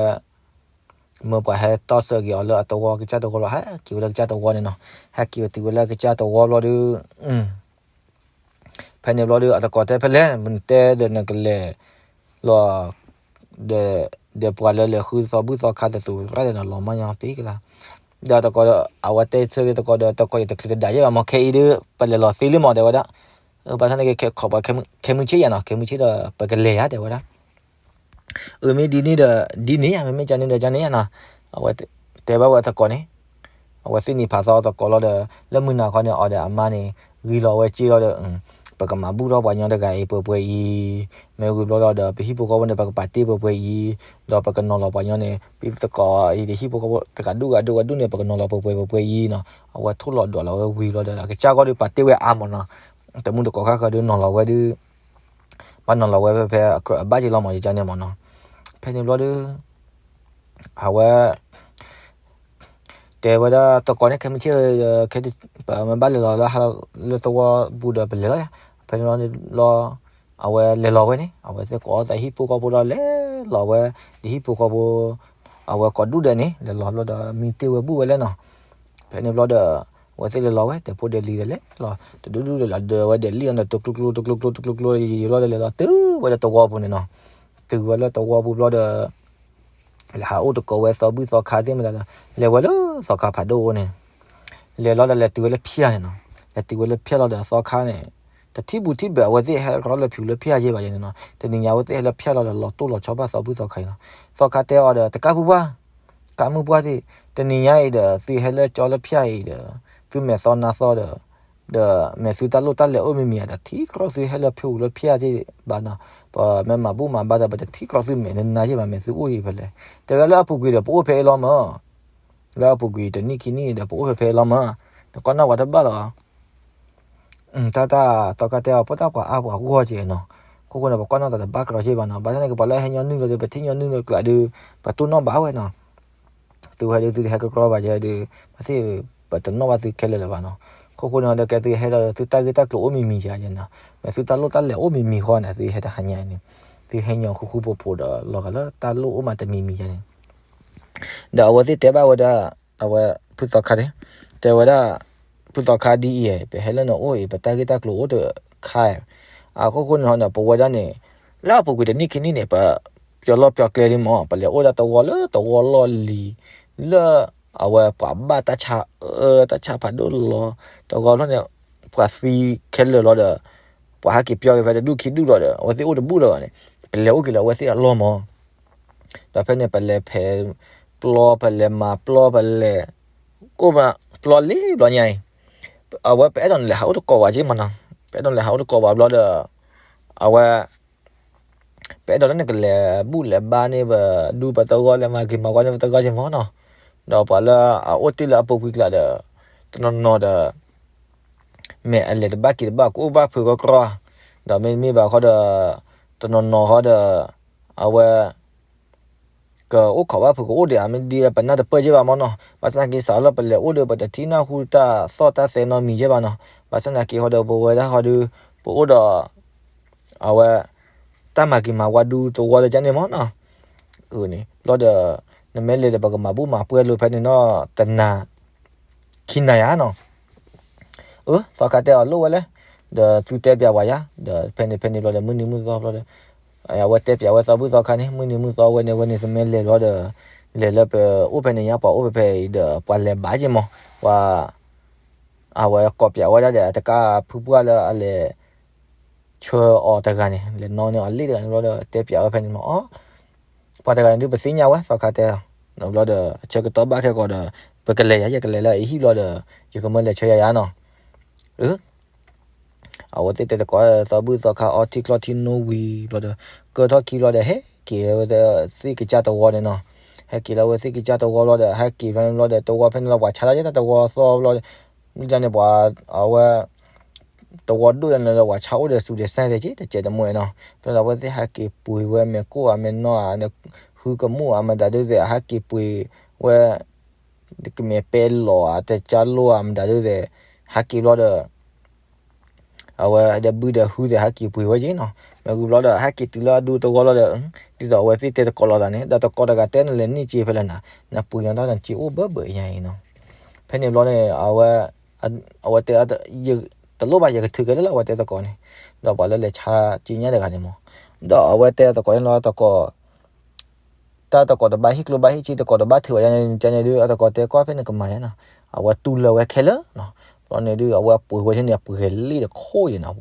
မၢပှၤဟဲတီၢ်စၢၤက့ၤအီၤလၢအတဝီ ကစၢ်တဝီလီၤ, ဟဲက့ၤဝဲလၢကစၢ်တဝီန့ၣ်နီၤ, ဟဲက့ၤဝဲတုၤဝဲလၢကစၢ်တဝီဘျီဒီး ဖဲန့ၣ်ဘျီဒီး အတကိးတဲဖဲလဲၣ် နတဲဒီးနကလဲၤလီၤ ဒီး ဒီးပှၤလၢလဲၤဃုသီဘူၣ်သီခါတသူရၣ်ဒီးနလီၤမၢ်ညီပ့ကလါ, ဒီးတကိးဒီး အဝဲတဲဆၢက့ၤတကိးဒီး တကိးယတချုးတဒၣ်ယဲၢ်ဘၣ် မ့ၢ်ခဲအံၤဒီး ပလဲၤလီၤသ့လံမး တဲဝဲဒၣ်, ဘၣ်ဆၣ်န့ၣ်က့ၤခီၣ်ပှၤခဲမုၢ်ဆ့ၣ်ယၤနီၤ ခဲမုၢ်ဆ့ၣ်ဒီး ပကလဲၤဧါ တဲဝဲဒၣ် အၢ မ့ၢ်ဒ်န့ၣ်ဒီး ဒ်န့ၣ်ဧါ မ့မ့ၢ်ကန့ၣ်ဒီးကန့ၣ်ဧါနီၤ, အဝဲတဲဘၣ်ဝဲအသကိးန့ၣ်, အဝဲသ့ၣ်န့ၣ်ဖးသီအသကိးလီၤဒီး လၢမုၢ်နၤခီန့ၣ် အီၤဒီးအမါန့ၣ် ဂ့ၤလီၤဝဲစ့လီၤဒီး ပကမၤဘူၣ်ထီၣ်ပှၤညီတဂၤအံၤပှဲၤပှဲၤအံၤ, မ့ၢ်ဂ့ၤဘျီဒီး ပဟံၣ်ဖိဃီဖိန့ၣ် ပကပာ်တ့ၢ်ပှဲၤပှဲၤအံၤ, ဒီးပကနီၤလီၤပှၤညီန့ၣ် ပသကိးအံၤတဟံၣ်ဖိဃီဖိ တဂၤဒူၣ်ဂၤဒူၣ်ဂၤဒူၣ်န့ၣ် ပကနီၤလီၤပှဲၤပှဲၤပှဲၤပှဲၤအံၤနီၤ, အဝဲထိၣ်လီၤဒွးလီၤဝဲဝံၤဘျီဒီး အကစၢ်ဂီၢ်ဒီးပာ်တ့ၢ်ဝဲအါမးနီၤ, တမုၢ်တကိးခါဃၢၤဒီးနီၤလီၤဝဲဒီး ဘၣ်နီၤလီၤဝဲဖဲဖဲအကြၢးအဘၣ်က့ၤလီၤမး ယကန့ၣ်မးနီၤ, ဖဲန့ၣ်ဘျီဒီး အဝဲ တဲဝဲဒၣ်သကိးန့ၣ် ခဲမုၢ်ဆ့ၣ် ခဲ ပမ့ၢ်ဘၣ်လဲၤလီၤလၢဟါလၢသဝီပူၤဒီးပလဲၤလီၤ, ဖဲန့ၣ်ဘျီန့ၣ်ဘျီ အဝဲလဲၤလီၤဝဲန့ၣ် အဝဲသ့ၣ်ကိးသးဟံၣ်ဖိဃီဖိဒီးလဲၤလီၤဝဲ ဒီးဟံၣ်ဖိဃီဖိ အဝဲကိးဒူၣ်ဒဲးန့ၣ် လဲၤလီၤဘျီဒီးမံတ့ၢ်ဝဲဘူၣ်ဝဲလဲၣ်နီၤ, ဖဲန့ၣ်ဘျီဒီး အဝဲသ့ၣ်လဲၤလီၤဝဲ တဲဖိဒဲးလံဒီးလဲၤလီၤ တဒူၣ်ဒူၣ်ဒီးလီၤဒၢးဝဲဒဲးလံဒီး တကျိကျိတကျိကျိတကျိကျိယံာ်ဘျီဒီးလဲၤလီၤတုၤဝဲလၢသဝီပူၤန့ၣ်နီၤ, တုၤဝဲလၢသဝီပူၤဘျီဒီး လဲၤဟးအိၣ်သကိးဝဲသီဘူၣ်သီခါသ့ၣ်မတၤဒီး လဲၤဝဲလၢသီခါဖးဒိၣ်အအိၣ်န့ၣ်, လဲၤလီၤဒီးလဲၤတုၤဝဲလၢဖၠၣ်န့ၣ်နီၤ, လဲၤတုၤဝဲလၢဖၠၣ်လီၤဒီးသီခါန့ၣ် တထံၣ်ဘူးထံၣ်ဘၢး အဝဲသ့ၣ်ဟဲကရီလၢဖၠၣ်လၢဖၠၣ်ယဲၢ်ဘၣ်ယဲၢ်န့ၣ်နီၤ, တနံၤညါအဝဲသ့ၣ်ဟဲလၢဖၠၣ်လီၤဒီးလီၤတိၢ်လီၤဆီဘၣ်သီဘူၣ်သီခါအံၤနီၤ, သီခါတဲအီၤဒီး တကးဖုပှၢ် ကးမုၢ်ပှၢ်သ့ၣ် တနံၤညါအံၤဒီး သုဟဲလၢကၠီလၢဖၠၣ်အံၤဒီး သုမဲာ်သီနါသီဒီး ဒီးမဲာ်သုတၢ်လိၣ်တၢ်လဲၤအိၣ်မံၤမံၤဧါ, တထံၣ်ကြီသုဟဲလၢဖၠၣ်လၢဖၠၣ်သ့ၣ်ဘၣ်နီၤ, ပမ့ၢ်မၤဘူၣ်မၤဘါဒီး ပတထံၣ်ကြီသုမဲာ်နနါယဲၢ်ဘၣ် မဲာ်သုအိၣ်အံၤဖဲလဲၣ်, တဲဝဲဒၣ်လၢအပူၤကွံာ်ဒီး ပအိၣ်ဖဲအံၤလီၤမး, လၢအပူၤကွံာ်တနံၣ်ခံနံၣ်အံၤဒီး ပအိၣ်ဖဲဖဲအံၤလီၤမး, နကွၢ်နီၣ်ပှၤတဘၣ်လီၤ တၢ်တၢ်သီခါတဲအီၤ ပတၢ်ပှၤအါပှၤဂီၢ်ကဲနီၤ, ခိၣ်ဃိန့ၣ် ပကွၢ်နီၣ်တၢ်တဘၣ်ကြီကဲဘၣ်နီၤ, ဘၣ်ဆၣ်န့ၣ်က့ၤ ပှၤလၢအဟဲညီနုၢ်လီၤဒီး ပထံၣ်ညီနုၢ်လီၤကျးဒီး ပတိၢ်နီၣ်ဘၣ်ဝဲနီၤ, သုဟဲဒီးသုတဟဲကကြီဘၣ်ကဲဒီး ပသ့ၣ် ပတနီၣ်ဘၣ်သုခဲလၢာ်လၢၤဘၣ်နီၤ, ခိၣ်ဃိန့ၣ်ဒီးကဲသုဟဲဒီးသုတၢ်ဂ့ၢ်တၢ်ကျိၤအိၣ်မံၤမံၤယဲၢ်နီၤ, မ့ၢ်သုတၢ်လိၣ်တၢ်လဲၤအိၣ်မံၤမံၤဃီန့ၣ် သုဟဲတဟါညါန့ၣ်, သုဟဲညီဃူဃူဖိးဖိးဒီးလီၤဂာ်လၢတၢ်လိၣ်အိၣ်မးတမံၤမံၤယဲၢ်န့ၣ် ဒီးအဝဲသ့ၣ်တဲဘၣ်ဝဲဒၣ် အဝဲဖုသီခါန့ၣ်, တဲဝဲဒၣ် ဖုသီခါဒ်အံၤ ပဟဲလၢနအိၣ်အံၤ ပတၢ်ဂ့ၢ်တၢ်ကျိၤအိၣ်တခါ, အခိၣ်ဃိန့ၣ်ဒီး ပဝဲဒၣ်န့ၣ် လၢအပူၤကွံာ်တနံၣ်ခံနံၣ်န့ၣ် ပပျီလီၢ်ပျီကျဲလံမး, ပလဲၤအိၣ်ဒၣ်တဝီလၢတဝီလီၢ်လံၤ, လၢအဝဲပှၤဘၣ်တၢ်ဆါအၢ တၢ်ဆါဖးဒိၣ်လီၤ, တဝီဖျၢၣ်န့ၣ် ပှၤသံခဲလၢာ်လီၤဒီး ပှၤဟဲက့ၤပျီက့ၤဖဲတဒူၣ်ခံဒူၣ်လီၤဒီး အဝဲသ့ၣ်အိၣ်တဘူၣ်လၢၤဘၣ်န့ၣ်, ပလဲၤအိၣ်က့ၤလၢအဝဲသ့ၣ်အလီၢ်မး ဒီးဖဲန့ၣ်ပလဲၤဖဲးပျီ ပလဲၤမၤပျီ ပလဲၤ ကိၣ်မး ပျီလံဘျီညါအံၤ, အဝဲပအဲၣ်ဒိးနလဲၤဟးအိၣ်တကိးဝဲက့မးနီၤ, ပအဲၣ်ဒိးနလဲၤဟးအိၣ်တကိးဝဲဘျီဒီး အဝဲ ပအဲၣ်ဒိးလၢနကလဲၤဘူၣ်လဲၤဘါန့ၢ်ပဒူပတဂီၢ် လဲၤမၤဂ့ၤမၤဝါန့ၢ်ပတဂီၢ်က့မးနီၤ, ဒီးပှၤလၢအအိၣ်တ့ၢ်လၢအပူၤကွံာ်ကျါဒီး တနီၤနီၤဒီး မ့ၢ်အလဲၤတဘၣ်က့ၤတဘၣ် ကအိၣ်ဘၣ်ဖုးကြီကြီ, ဒီးမ့တမ့ၢ်ဘၣ်ဃီဒီး တနီၤနီၤဃီဒီး အဝဲ ကအိၣ်ခိးဘၣ်ဖုးကအိၣ်ဒီး အမ့ၢ်ဒ်ပနၢ်တပၢၢ်က့ဘၣ်မ့ၢ်နီၤ. ဘၣ်ဆၣ်သနာ်က့ စးထီၣ်လၢပလဲၤအိၣ်ဒီး ပတထံၣ်နၢ်ဟူတၢ်သီၣ်တၢ်သဲနီတမံၤက့ဘၣ်နီၤ. ဘၣ်ဆၣ်သနာ်က့ဟီဒီး ပဝဲဒၣ်ဟီဒီး ပအိၣ်ဒီး အဝဲ တၢ်မၤက့ၤမၤဝါဒူသဝီလၢကန့ၣ်မ့ၢ်နီၤ. အန့ၣ်ဘျီဒီး နမ့ၢ်လဲၤဒီး ပကမၤဘူၣ်မၤပှဲၤလိာ်ဖဲန့ၣ်နီၤ တနၤ ခံနၤယါနီၤ. အၢ သီခါတဲအီၤလိၣ်ဝဲလဲၣ်, ဒီးသုတဲပျးဝဲယါ, ဒီးဖဲန့ၣ်ဖဲန့ၣ်ဘျီဒီး မုၢ်နံၤမုၢ်သီဘျီဒီး အဝဲတဲပျးဝဲသီဘုၣ်သီခါန့ၣ် မုၢ်နံၤမုၢ်သီဝဲန့ၣ် ဝဲန့ၣ် သမ့ၢ်လဲၤဘျီဒီး လဲၤလၢပအိၣ်ဖဲန့ၣ်ညါ ပှၤအိၣ်ဖဲဖဲအံၤဒီး ပှၤလဲၤဘၣ်က့မး, ပှၤ အဝဲကိးပျးဝဲဒၣ်ဒီး အတကၢ်ဖုပှၢ်လၢအလဲၤ ဆှၢအီၤတဂၤန့ၣ် လဲၤနီၣ်န့ၢ်အီၤလံာ်တဂၤန့ၣ်ဘျီဒီး တဲပျးဝဲဖဲန့ၣ်မး အီ ပှၤတဂၤန့ၣ်ဒုး ပသ့ၣ်ညါဝဲ သီခါတဲအီၤ, ဘျီဒီး အဆၢကတီၢ်ဘၣ်ခဲကိာ်ဒီး ပကလဲၤယါ ယကလဲၤလၢအဟံၣ်ဘျီဒီး ယကမၢလဲၤဆှၢယၤယါနီၤ. အ အဝဲသ့ၣ်တဲသကိးသီဘုၣ်သီခါ အီထံချီထံနိဝံၤဘျီဒီး ကၢထီၣ်ခံဘျီဒီး ဟဲက့ၤလၢဝဲသ့ၣ်ကစၢ်သဝီန့ၣ်နီၤ. ဟဲက့ၤလၢဝဲသ့ၣ်ကစၢ်သဝီဘျီဒီး ဟဲက့ၤဖဲန့ၣ်ဘျီဒီး သဝီဖဲန့ၣ်လီၤ ပှၤဆါတၢ်ယဲၢ်တၢ်သဝီသီဘျီဒီး မ့ၢ်န့ၣ်ပှၤ အဝဲ သဝီဒိၣ်ယါန့ၣ်လီၤ ပှၤဆါအိၣ်ဒီးစူၤဒီးစဲသဲးက့ တစဲးတမှဲနီၤ. ဖဲန့ၣ်လီၤ အဝဲသ့ၣ်ဟဲက့ၤပှ့ၤဝဲ မဲာ်ကိၣ်အမဲာ်နီၢ်ဧါ ဃုကမူၣ်အမတၤဒုးသဲး ဟဲက့ၤပှ့ၤဝဲ ကမဲာ်ပဲလီၤဧါ တကၢလိအမတၤဒုးသဲး ဟဲက့ၤဘျီဒီး အဝဲဒီးဘုဒီးဟုသဲး ဟဲက့ၤပှ့ၤဝဲက့နီၤ. မ့ၢ်ဂုၤဘျီဒီး ဟဲက့ၤတုၤလၢအဒူသဝီလီၤဒီး ဒ်သိးအဝဲသ့ၣ်တဲသကိးလိာ်သးန့ၣ် ဒီးသကိးတဂၤတဲ နလဲၤန့ၢ်စ့ဖဲလဲၣ်နၤ, နပှ့ၤနီၤတၢ်နစ့အိၣ်ဘၢဘၢအံၤညါအံၤနီၤ. ဖဲန့ၣ်ဘျီန့ၣ် အဝဲ အဝဲတဲ တလိၣ်ဘၣ် ယကထုးကဲလၢလၢ အဝဲတဲသကိးန့ၣ်, ဒီးပှၤလၢလဲၤဆါစ့ညါတဂၤန့ၣ်မး, ဒီးအဝဲတဲသကိးန့ၣ်လီၤ သကိး တၢ်သကိးတဘၣ်ဟ့ၣ်ကျိဘၣ်ဟ့ၣ်စ့ သကိးတဘၣ်ထုးဘၣ်ယါန့ၣ် ကန့ၣ်ဒုး အသကိးတဲကီၢ်ဖဲန့ၣ်ကမၤယါနီၤ, အဝဲတူၢ်လၢဝဲခဲလၢာ်နီၤ. ဘျီန့ၣ်ဒုး အဝဲပှ့ၤဝဲန့ၣ် ပှ့ၤလ့ၣ်တခိၣ်ယဲနီၤ,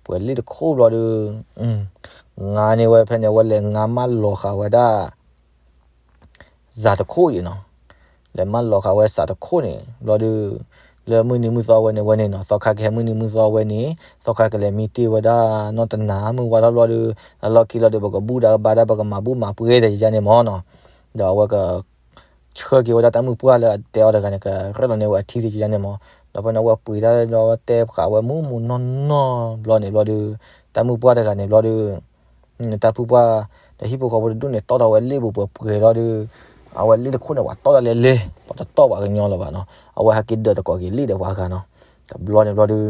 ပှ့ၤလ့ၣ်တခိၣ်ဘျီဒုး ငါန့ၢ်ဝဲဖဲန့ၣ် အဝဲလဲၤငါမၢလီၤဃာ်ဝဲဒၣ် စးတခိၣ်ယဲနီၤ, လဲၤမၢလီၤဃာ်ဝဲစးတခိၣ်န့ၣ် ဘျီဒုး လၢမုၢ်နံၤမုၢ်သီဝဲန့ၣ်ဝဲန့ၣ်နီၤ, သီခါကဟဲမုၢ်နံၤမုၢ်သီဝဲန့ၣ် သီခါကလဲၤမံတ့ၢ်ဝဲဒၣ်နီၢ်တနၤ မုၢ်ဝါထီၣ်ဘျီဒုး အလီၢ်ခံလီၤဒီး ပကဘူၣ်ဒါကဘၣ်ဒၣ် ပကမၤဘူၣ်မၤပှဲၤဒီးယါန့ၣ်မးနီၤ, ဒီးအဝဲက ဆှၢက့ၤဝဲဒၣ်တၢ်မုၢ်ပှၢ်လၢအတဲအီၤတဂၤန့ၣ် ကရဲၣ်လီၤန့ၢ်ဝဲအထံသ့ၣ်ယါန့ၣ်မး, ဒီးဖဲန့ၣ် အဝဲပှ့ၤတၢ်ဒီးတဲဃာ်ဝဲမုၢ်မုၢ်နီၢ်နီၢ်ဘျီန့ၣ်ဘျီဒုး တၢ်မုၢ်ပှၢ်တဂၤန့ၣ်ဘျီဒုး တၢ်ဖုပှၢ် ဒီးဟံၣ်ဖိဃီဖိတဒူၣ်န့ၣ် တီၣ်ထီၣ်ဝဲလ့ၣ်ပူၤပှဲၤပှဲၤလီၤဒုး အဝဲလ့ၣ်တခိၣ်န့ၣ် ပှၤတီၣ်တၢ်လဲၤလဲၤ ပှၤတတီၣ်ပှၤကညီလၢၤဘၣ်နီၤ, အဝဲဟဲက့ၤဒၢးသကိးက့ၤလ့ၣ်ဒီးပှၤဂၤနီၤ, တဘျီန့ၣ်ဘျီဒုး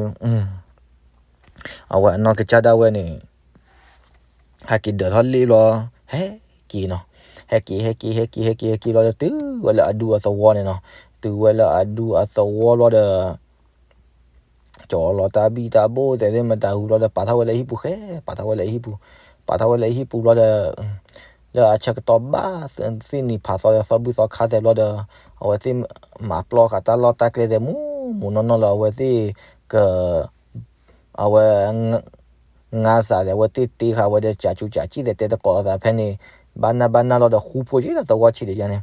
အဝဲအနီၢ်ကစၢ်ဒၣ်ဝဲန့ၣ် ဟဲက့ၤဒၢးထီၣ်လ့ၣ်ဘျီ ဟဲက့ၤနီၤ, ဟဲက့ၤ ဟဲက့ၤ ဟဲက့ၤ ဟဲက့ၤ ဟဲက့ၤဘျီဒီး တုၤဝဲလၢအဒူအသဝီန့ၣ်နီၤ, တုၤဝဲလၢအဒူအသဝီဘျီဒီး ကၠီလီၤတၢ်ဘံၣ်တၢ်ဘိၣ်သဲးသ့ၣ်မတၤဟူဘျီဒီး ပာ်ထီၣ်ဝဲလၢဟံၣ်ပူၤဃဲ, ပာ်ထီၣ်ဝဲလၢဟံၣ်ပူၤ, ပာ်ထီၣ်ဝဲလၢဟံၣ်ပူၤဘျီဒီး လၢအဆၢကတီၢ်ဘၣ်သ့ၣ်နံၤဖးသီဒီး သီဘူၣ်သီခါသဲးဘျီဒီး အဝဲသ့ၣ်မၤပျီဃာ်တၢ်လီၢ်တၢ်ကျဲသဲးမူးမူးနီၢ်နီၢ်လၢအဝဲသ့ၣ်က အဝဲ ငါစးသဲး အဝဲသ့ၣ်တ့ဃာ်ဝဲဒီး ကၠးကူကၠးကူသဲး တဲသကိးလိာ်သးဖဲန့ၣ် ဘၣ်နၢ်ဘၣ်နၢ်လီၤဒီး ဃူဖိးက့ၤဒီးသဝီဆံးဒံးယါန့ၣ်,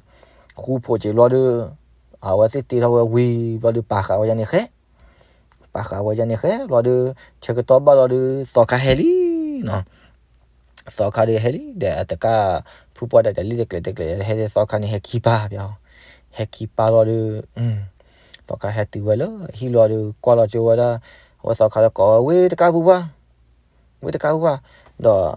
ဃူဖိးက့ၤဘျီဒီး အဝဲသ့ၣ်တ့ထီၣ်ဝဲဝံၤဘျီဒီး ပာ်ဃာ်ဝဲယါန့ၣ်ဃဲ, ပာ်ဃာ်ဝဲယါန့ၣ်ဃဲဘျီဒီး ဆၢကတီၢ်ဘၣ်လီၤဒီး သီခါဟဲလံနီၤ, သီခါဒီးဟဲလံ ဒီးအတကၢ်ဖုပှၢ်ဒီး တလံၣ်တကျဲးတကျဲး ဟဲလံ သီခါန့ၣ် ဟဲခံပၢ်ပျီ, ဟဲခံပၢ်လီၤဒီး သီခါဟဲတုၤဝဲလၢဟံၣ်လီၤဒီး ကွၢ်လီၤကၠိဝဲဒၣ် အဝဲသီခါဒီးကိးဝဲ ဝ့ၢ်တကၢ်ဖုပှၢ်, ဝ့ၢ်တကၢ်ဖုပှၢ်, ဒီး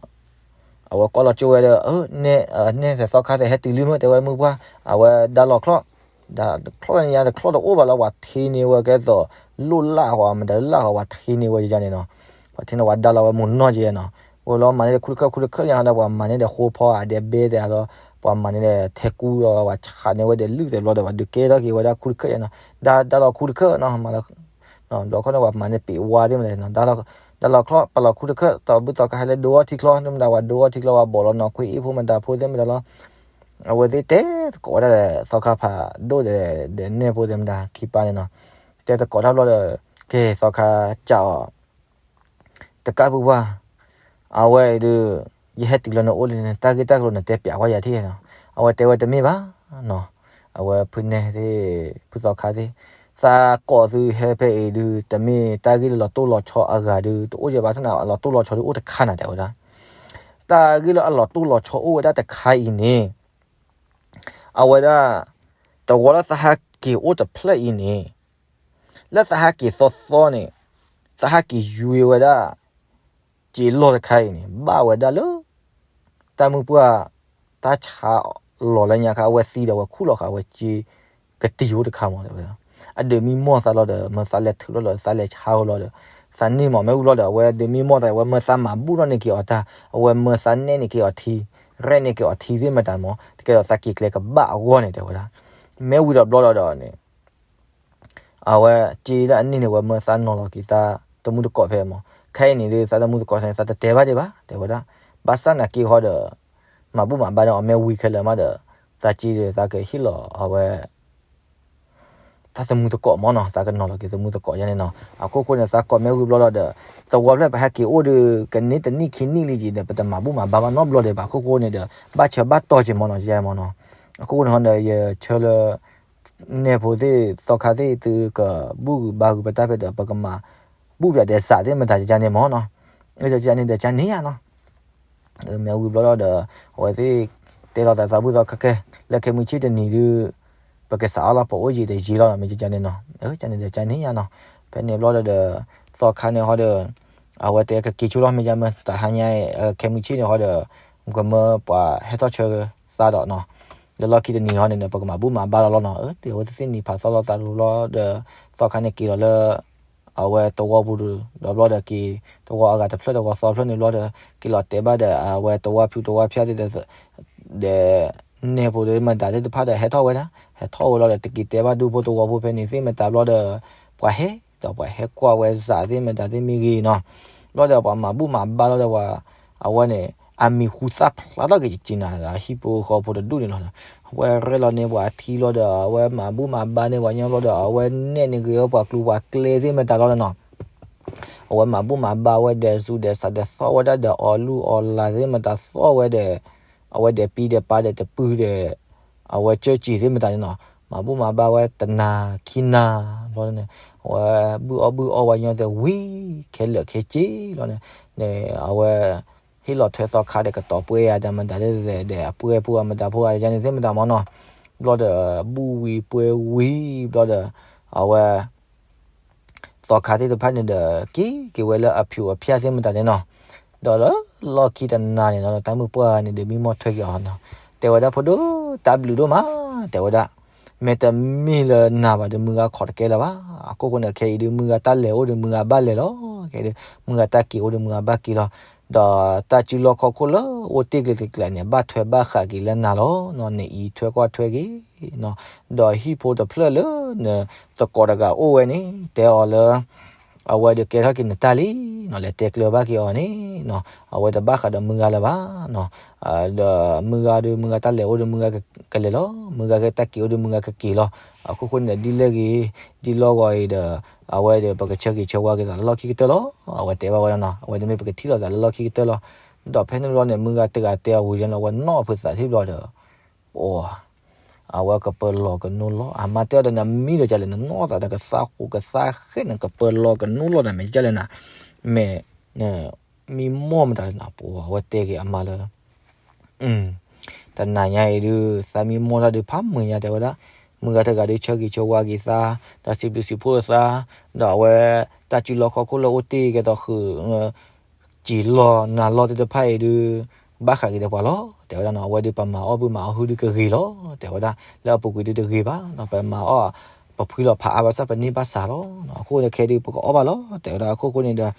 အဝဲကွၢ်လီၤကၠိဝဲဒီး နဲၣ်သဲးသီခါသဲး ဟဲတုၤလံမ့ၢ် တဲဝဲမုၢ်ပှၢ်, အဝဲဒါလီၤချီၣ်, ဒါချီၣ်န့ၣ်ညါ တချီၣ်တအိၣ်ဘၣ်လီၤ ပှၤထ့န့ၢ်ဝဲကဲသိး လိၣ်လၢ်ဃီ မတၤလၢ်ဃီ ပှၤထ့န့ၢ်ဝဲယါန့ၣ်နီၤ, ပှၤထ့န့ၢ်ဝဲဒါလီၤဝဲမုၢ်နီၢ်က့နီၤ, ဝဲလီၤမၤန့ၢ်ဒီးခူတခၢၣ် ခူတခၢၣ်ညါဒီး ပှၤမၤန့ၢ်ဒီးဃိဖီအဒဲဘဲသဲးလီၤ, ပှၤမၤန့ၢ်ဒီးထဲကူလီၤ ပှၤဆးန့ၢ်ဝဲဒီးလုၢ်သဲးဘျီဒီး ပှၤဒုးကဲထီၣ်က့ၤဝဲဒၣ်ခူတခၢၣ်ညါနီၤ, ဒါဒါလီၤခူတခၢၣ်နီၤ, ဘျီခီန့ၣ် ပှၤမၤန့ၢ်ပ့ၤဝါသ့ၣ်မတၤနီၤ, ဒါလီၤချီၣ် ပလီၤခူတခၢၣ် သီဘူၣ်သီခါဟဲလၢဒိအီၣ်ထံချီ သ့ၣ်မတၤ ပှၤဒိအီၣ်ထံချီ ပှၤဘီးလီၤနီၢ်ခွ့အ့ၣ်ဖိမတၤဖိသ့ၣ်မတၤလီၤ, အဝဲသ့ၣ်တဲသကိးဝဲဒၣ်ဒီး သီခါဖးဒိၣ်ဒီး နဲၣ်ဖိသ့ၣ်မတၤခံပၢ်န့ၣ်နီၤ, တဲသကိးတၢ်ဘျီဒီး ကဲသီခါစံးအီၤ တကၢ်ဖုပှၢ်, အဝဲအံၤဒုး ယဟဲတုၤလၢနအိၣ်လံန့ၣ် တၢ်ဂ့ၢ်တၢ်ကျိၤနတဲပျးကွၢ်ယၤထံၣ်နီၤ, အဝဲတဲဝဲတမ့ၢ်ဘၣ်နီၤ, အဝဲဖုနဲၣ်သ့ၣ် ဖုသီခါသ့ၣ် သးကိးသုဟဲဖဲအံၤဒုး တမ့ၢ်တၢ်ဂ့ၢ်လၢလီၤတိၢ်လီၤဆီအဂၤဒုး တအိၣ်ယဲဘၣ်ဆၣ်န့ၣ် အလီၤတိၢ်လီၤဆီဒုးအိၣ်တခါနၤ တဲဝဲဒၣ်, တၢ်ဂ့ၢ်လၢအလီၤတိၢ်လီၤဆီအိၣ်ဝဲဒၣ်တခါအံၤန့ၣ် အဝဲဒၣ် တဝီလၢသးဟးက့ၤအိၣ်တဖျၢၣ်အံၤန့ၣ် လၢသးဟးက့ၤသီသီန့ၣ် သးဟးက့ၤယွ့ဝဲဒၣ် စ့လီၢ်တခါအံၤန့ၣ် ဘၣ်ဝဲဒၣ်လၢ တၢ်မုၢ်ပှၢ် တၢ်ဆါ လီၤလၢညါခါ အဝဲသံဒီး အဝဲခူၣ်လီၤဃာ်အဝဲက့ ကတံၤအိၣ်တခါမး တဲဝဲဒၣ်. အဒုးမံမီၢ်သးလီၤဒီး မၢသးလဲၤထုးလီၤဒီး သးလဲၤဆါဝဲလီၤဒီး သးန့ၢ်မး မ့ၣ်အူဘျီဒီး အဝဲဒုးမံမီၢ်သး အဝဲမၢသးမၤဘူၣ်ထီၣ်န့ၢ်က့ၤအီၤတၢ် အဝဲမၢသးနဲၣ်န့ၢ်က့ၤအီၤထံ ရဲၣ်န့ၢ်က့ၤအီၤထံသ့ၣ်မတၤမး တကဲဒီးသးက့ၤကျဲကဘၣ်အဂီၢ်န့ၣ် တဲဝဲဒၣ်. မ့ၣ်အူဝံၤဒီးဘျီဒီးန့ၣ် အဝဲက့လၢအန့ၣ်န့ၣ် အဝဲမၢသးနီၤလီၤက့ၤသးတမူတကိးဖဲမး. ခဲအံၤန့ၣ်ဒုး သးတမူတကိးစ့ၢ်န့ၣ် သးတတဲဘၣ်ဒံးဘၣ် တဲဝဲဒၣ်. ဘၣ်ဆၣ်နာ်က့ဟီဒီး မၤဘူၣ်မၤဘါဒီးအီၤမ့ၢ်ဝံၤခဲလၢာ်မးဒီး သးက့ဒီး သးကဟ့ၣ်လီၤအဝဲ သးတမူတကိးမးနီၤ, သးကနီၤလီၤက့ၤတမူတကိးယါန့ၣ်နီၤ. အခိၣ်ဃိန့ၣ် သးကိးမ့ၣ်အူဘျီဒီး သဝီဖျၢၣ်ပဟဲက့ၤအိၣ်ဒီး ကန့ၢ်တနံၣ်ခံနံၣ်လံက့ၤဒီး ပတမၤဘူၣ်မၤဘါဘၣ်နီတဘျီဒံးဘၣ်. အခိၣ်ဃိန့ၣ်ဒီး ဘၣ်ဆၢဘၣ်တီၢ်က့ၤမးနီၤ ယါမးနီၤ. အခိၣ်ဃိန့ၣ်ဟီဒီး ယဆၢလၢ နဲၣ်ဖိသ့ၣ် သီခါသ့ၣ် သုကဘူၣ်ဂုာ်ဘါဂုာ်ပတၢ်ဖဲဒီး ပကမၤဘူၣ်ပၠးဒဲးစးသ့ၣ်မတၤယါန့ၣ်မးနီၤ. အကန့ၣ်ဒီးကန့ၢ်ယါနီၤ. မ့ၢ်ဝံၤဘျီဒီး အဝဲသ့ၣ်တဲလီၤသးသးဘူၣ်သီခါခဲ လၢခဲမုၢ်ဆ့ၣ်တနံၤဒုး ပကစးအါလီၤပအိၣ်ယံၤတယံၤလီၤ မ့ၢ်ကန့ၣ်နီၤ. ကန့ၣ်ဒီးကန့ၢ်ယါနီၤ. ဖဲန့ၣ်ဘျီဒီး သီခါန့ၣ်ဟီဒီး အဝဲတဲကက့ၤဆိလီၤ မ့ၢ်ယါမ့ၢ်တဟါညါ ခဲမုၢ်ဆ့ၣ်န့ၣ်ဟီဒီး ကမၢပှၤဟဲထီၣ်ဆၢသးဒီးနီၤ လၢလီၢ်ခံတနံၤဟီန့ၣ်ဒီး ပကမၤဘူၣ်မၤဘါလီၤလီၤနီၤ. အၢ ဒီးအဝဲသ့ၣ်သ့ၣ်နံၤဖးသီလီၤသးလီၤဒီး သီခါန့ၣ်က့ၤလီၤလၢ အဝဲတဝီပူၤဒီး ဘျီဒီးက့ၤ တဝီအဂၤတဖျၢၣ်တဝီသီဖျၢၣ်န့ၣ်ဘျီဒီး က့ၤလီၤတဲဘၣ်ဒီး အဝဲတဝီဖၠူတဝီဖၠါသ့ၣ်ဒီး နဲၣ်ဖိဒီးမတၤသ့ၣ်တဖၣ်ဒီးဟဲထီၣ်ဝဲဒၣ် ဟဲထီၣ်ဝဲလီၤဒီး တက့ၤတဲဘၣ်ဒူဖိတဝီဖိဖဲန့ၣ်သ့ၣ်မတၤဘျီဒီး ပှၤဟဲ ဒီးပှၤဟဲကွၢ်ဝဲစးသ့ၣ်မတၤသ့ၣ်မ့ၢ်ဂ့ၤနီၤ. ဘျီဒီးပှၤမၤဘူၣ်မၤဘါလီၤဒီးပှၤ အဝဲန့ၣ် အမံၤဟူသၣ်ဖျါထီၣ်က့ၤကက့ၤနၤ ဟံၣ်ဖိဃီဖိတဒူၣ်န့ၣ်လီၤ. အဝဲရဲၣ်လီၤန့ၢ်ပှၤထံလီၤဒီး အဝဲမၤဘူၣ်မၤဘါန့ၢ်ပှၤညီဘျီဒီး အဝဲနဲၣ်န့ၢ်ဂ့ၤဝဲပှၤကျူပှၤကျဲသ့ၣ်မတၤလီၤနီၤ. အဝဲမၤဘူၣ်မၤဘါဝဲဒီး စူၤဒီးစးဒီးသီၣ်ဝဲဒၣ်ဒီး အီၣ်လူၢ်အီၣ်လၤသ့ၣ်မတၤသီၣ်ဝဲဒီး အဝဲဒီးပံၤဒီးပၢ်ဒီးတပုၢ်ဒီး အဝဲကၢၢ်စံၤသ့ၣ်မတၤန့ၣ်နီၤ. မၤဘူၣ်မၤဘါဝဲတနၤခံနၤဘျီန့ၣ် အဝဲဘုၣ်အီၣ်ဘုၣ်အီဝဲညီသ့ၣ်ဝံၤ ခဲလၢာ်ခဲဆ့လီၤန့ၣ် န့ၣ် အဝဲ ဟ့ၣ်လီၤထွဲသီခါဒီးကတီၤပှဲၤယၤဒီးမတၤသ့ၣ်ဒီး အပှဲၤဖိအမတၤဖိအယါန့ၣ်သ့ၣ်မတၤမးနီၤ. ဘျီဒီး ဘူၣ်ဝံၤပှဲၤဝံၤဘျီဒီး အဝဲ သီခါသ့ၣ်တဖၣ်န့ၣ်ဒီး က့ၤက့ၤဝဲလၢအဖၠူအဖၠါသ့ၣ်မတၤန့ၣ်နီၤ. ဒီးလၢလီၢ်ခံတနၤန့ၣ်နီၤ တၢ်မုၣ်ပှၢ်န့ၣ်ဒီး မံမီၢ်ထွဲက့ၤအီၤနီၤ. တဲဝဲဒၣ်ဖိဒိၣ် တၢ်ဘျုးဒိၣ်မး တဲဝဲဒၣ် မ့တမ့ၢ်လၢနၤဘၣ်ဒီး မုၢ်ဂၤခိးတကဲလၢၤဘၣ်. အခိၣ်ဃိန့ၣ် ခဲအံၤဒုး မုၢ်ဂၤတၢ်လဲၤအိၣ်ဒီး မုၢ်ဂၤဘၣ်လဲၤလီၤ. ခဲအံၤဒုး မုၢ်ဂၤတၢ်က့ၤအိၣ်ဒီး မုၢ်ဂၤဘၣ်က့ၤလီၤ. ဒီးတၢ်စုလီၢ်ခီၣ်ခိၣ်လၢအိၣ်တ့ၢ်ကျဲၤတကျဲၤန့ၣ် ဘၣ်ထွဲဘၣ်ဃးက့ၤလၢနၤလီၤ. နအံးထွဲကွၢ်ထွဲက့ၤနီၤ. ဒီးဟံၣ်ဖိတဖျၢၣ်လၢနသကိးတဂၤအိၣ်ဝဲန့ၣ် တဲအီၤလၢ အဝဲဒုးကဲထီၣ်က့ၤနတၢ်လံနီၤ, လဲၤတဲကျၢၤဘၣ်က့ၤအီၤန့ၣ်နီၤ, အဝဲတဘၣ်ဃးဒီးမုၢ်ဂၤလၢၤဘၣ်နီၤ. ဒီးမုၢ်ဂၤဒုး မုၢ်ဂၤတၢ်လဲၤအိၣ်ဒီးမုၢ်ဂၤကလဲၤလီၤ, မုၢ်ဂၤကတၢ်က့ၤအိၣ်ဒီးမုၢ်ဂၤကက့ၤလီၤ. အခိၣ်ဃိန့ၣ်ဒီး ဒ်လဲၣ်ဂ့ၤ ဒ်လီၢ်ဂီၤအံၤဒီး အဝဲဒီးပကဆၢဂ့ၤဆၢဝါက့ၤသးလၢလီၢ်ခံကတၢၢ်လီၤ. အဝဲတဲဘၣ်ဝဲဒၣ်နီၤ, အဝဲန့ၣ်မ့ၢ်ပကထံၣ်လိာ်သးလၢလီၢ်ခံကတၢၢ်လီၤ. ဒီးဖဲန့ၣ်ဘျီန့ၣ် မုၢ်ဂၤတဂၤတဲအဝံၤလီၤ အဝဲနီၢ်အဖုးသးထံၣ်ဘျီဒီး ပှၤ အဝဲကပၢၤလီၤကနိလီၤ, အမါတဲအီၤဒီး နမံဒီးကလဲၣ် နနီၢ်သးဒီးကသါဃိကသါဃဲ နကပၢၤလီၤကနိလီၤဒီး မ့ၢ်ကလဲၣ်နၤ, မ့ၢ် မံမီၢ်မတၤလဲၣ်နၤ, ပှၤ အဝဲတဲက့ၤအမါလၢ တနၤညါအံၤဒုး သးမံမီၢ်တၢ်ဒုးဖးမုာ်ညါ တဲဝဲဒၣ်, မုၢ်ဂၤတဂၤဒုးဆၢဂ့ၤဆၢဝါက့ၤသး, ဒီးစံးဘျုးစံးဖှိၣ်သး, ဒီးအဝဲတၢ်စုလီၢ်ခီၣ်ခိၣ်လၢအိၣ်တ့ၢ်ကဲသိးဃုာ် စံာ်လီၢ်နၤလီၢ်သ့ၣ်တဖၣ်အံၤဒုး ဘၣ်ဃးက့ၤဒီးပှၤလီၤ တဲဝဲဒၣ်နီၤ. အဝဲဒုးပမၤအီၣ်ဘုမၤအီၣ်ဟုဒုးကဂ့ၤလီၤ တဲဝဲဒၣ်, လၢအပူၤကွံာ်ဒုးတဂ့ၤဘၣ်နီၤ, ပမၤအီၣ် ပဖှံလီၤဖးအါဘၣ်ဆၣ်ပန့ၢ်ဘၣ်စးလီၤ. အခိၣ်န့ၣ်ခဲဒုးပကအီၣ်ဘၣ်လီၤ တဲဝဲဒၣ်. အခိၣ်ဃိန့ၣ်ဒီး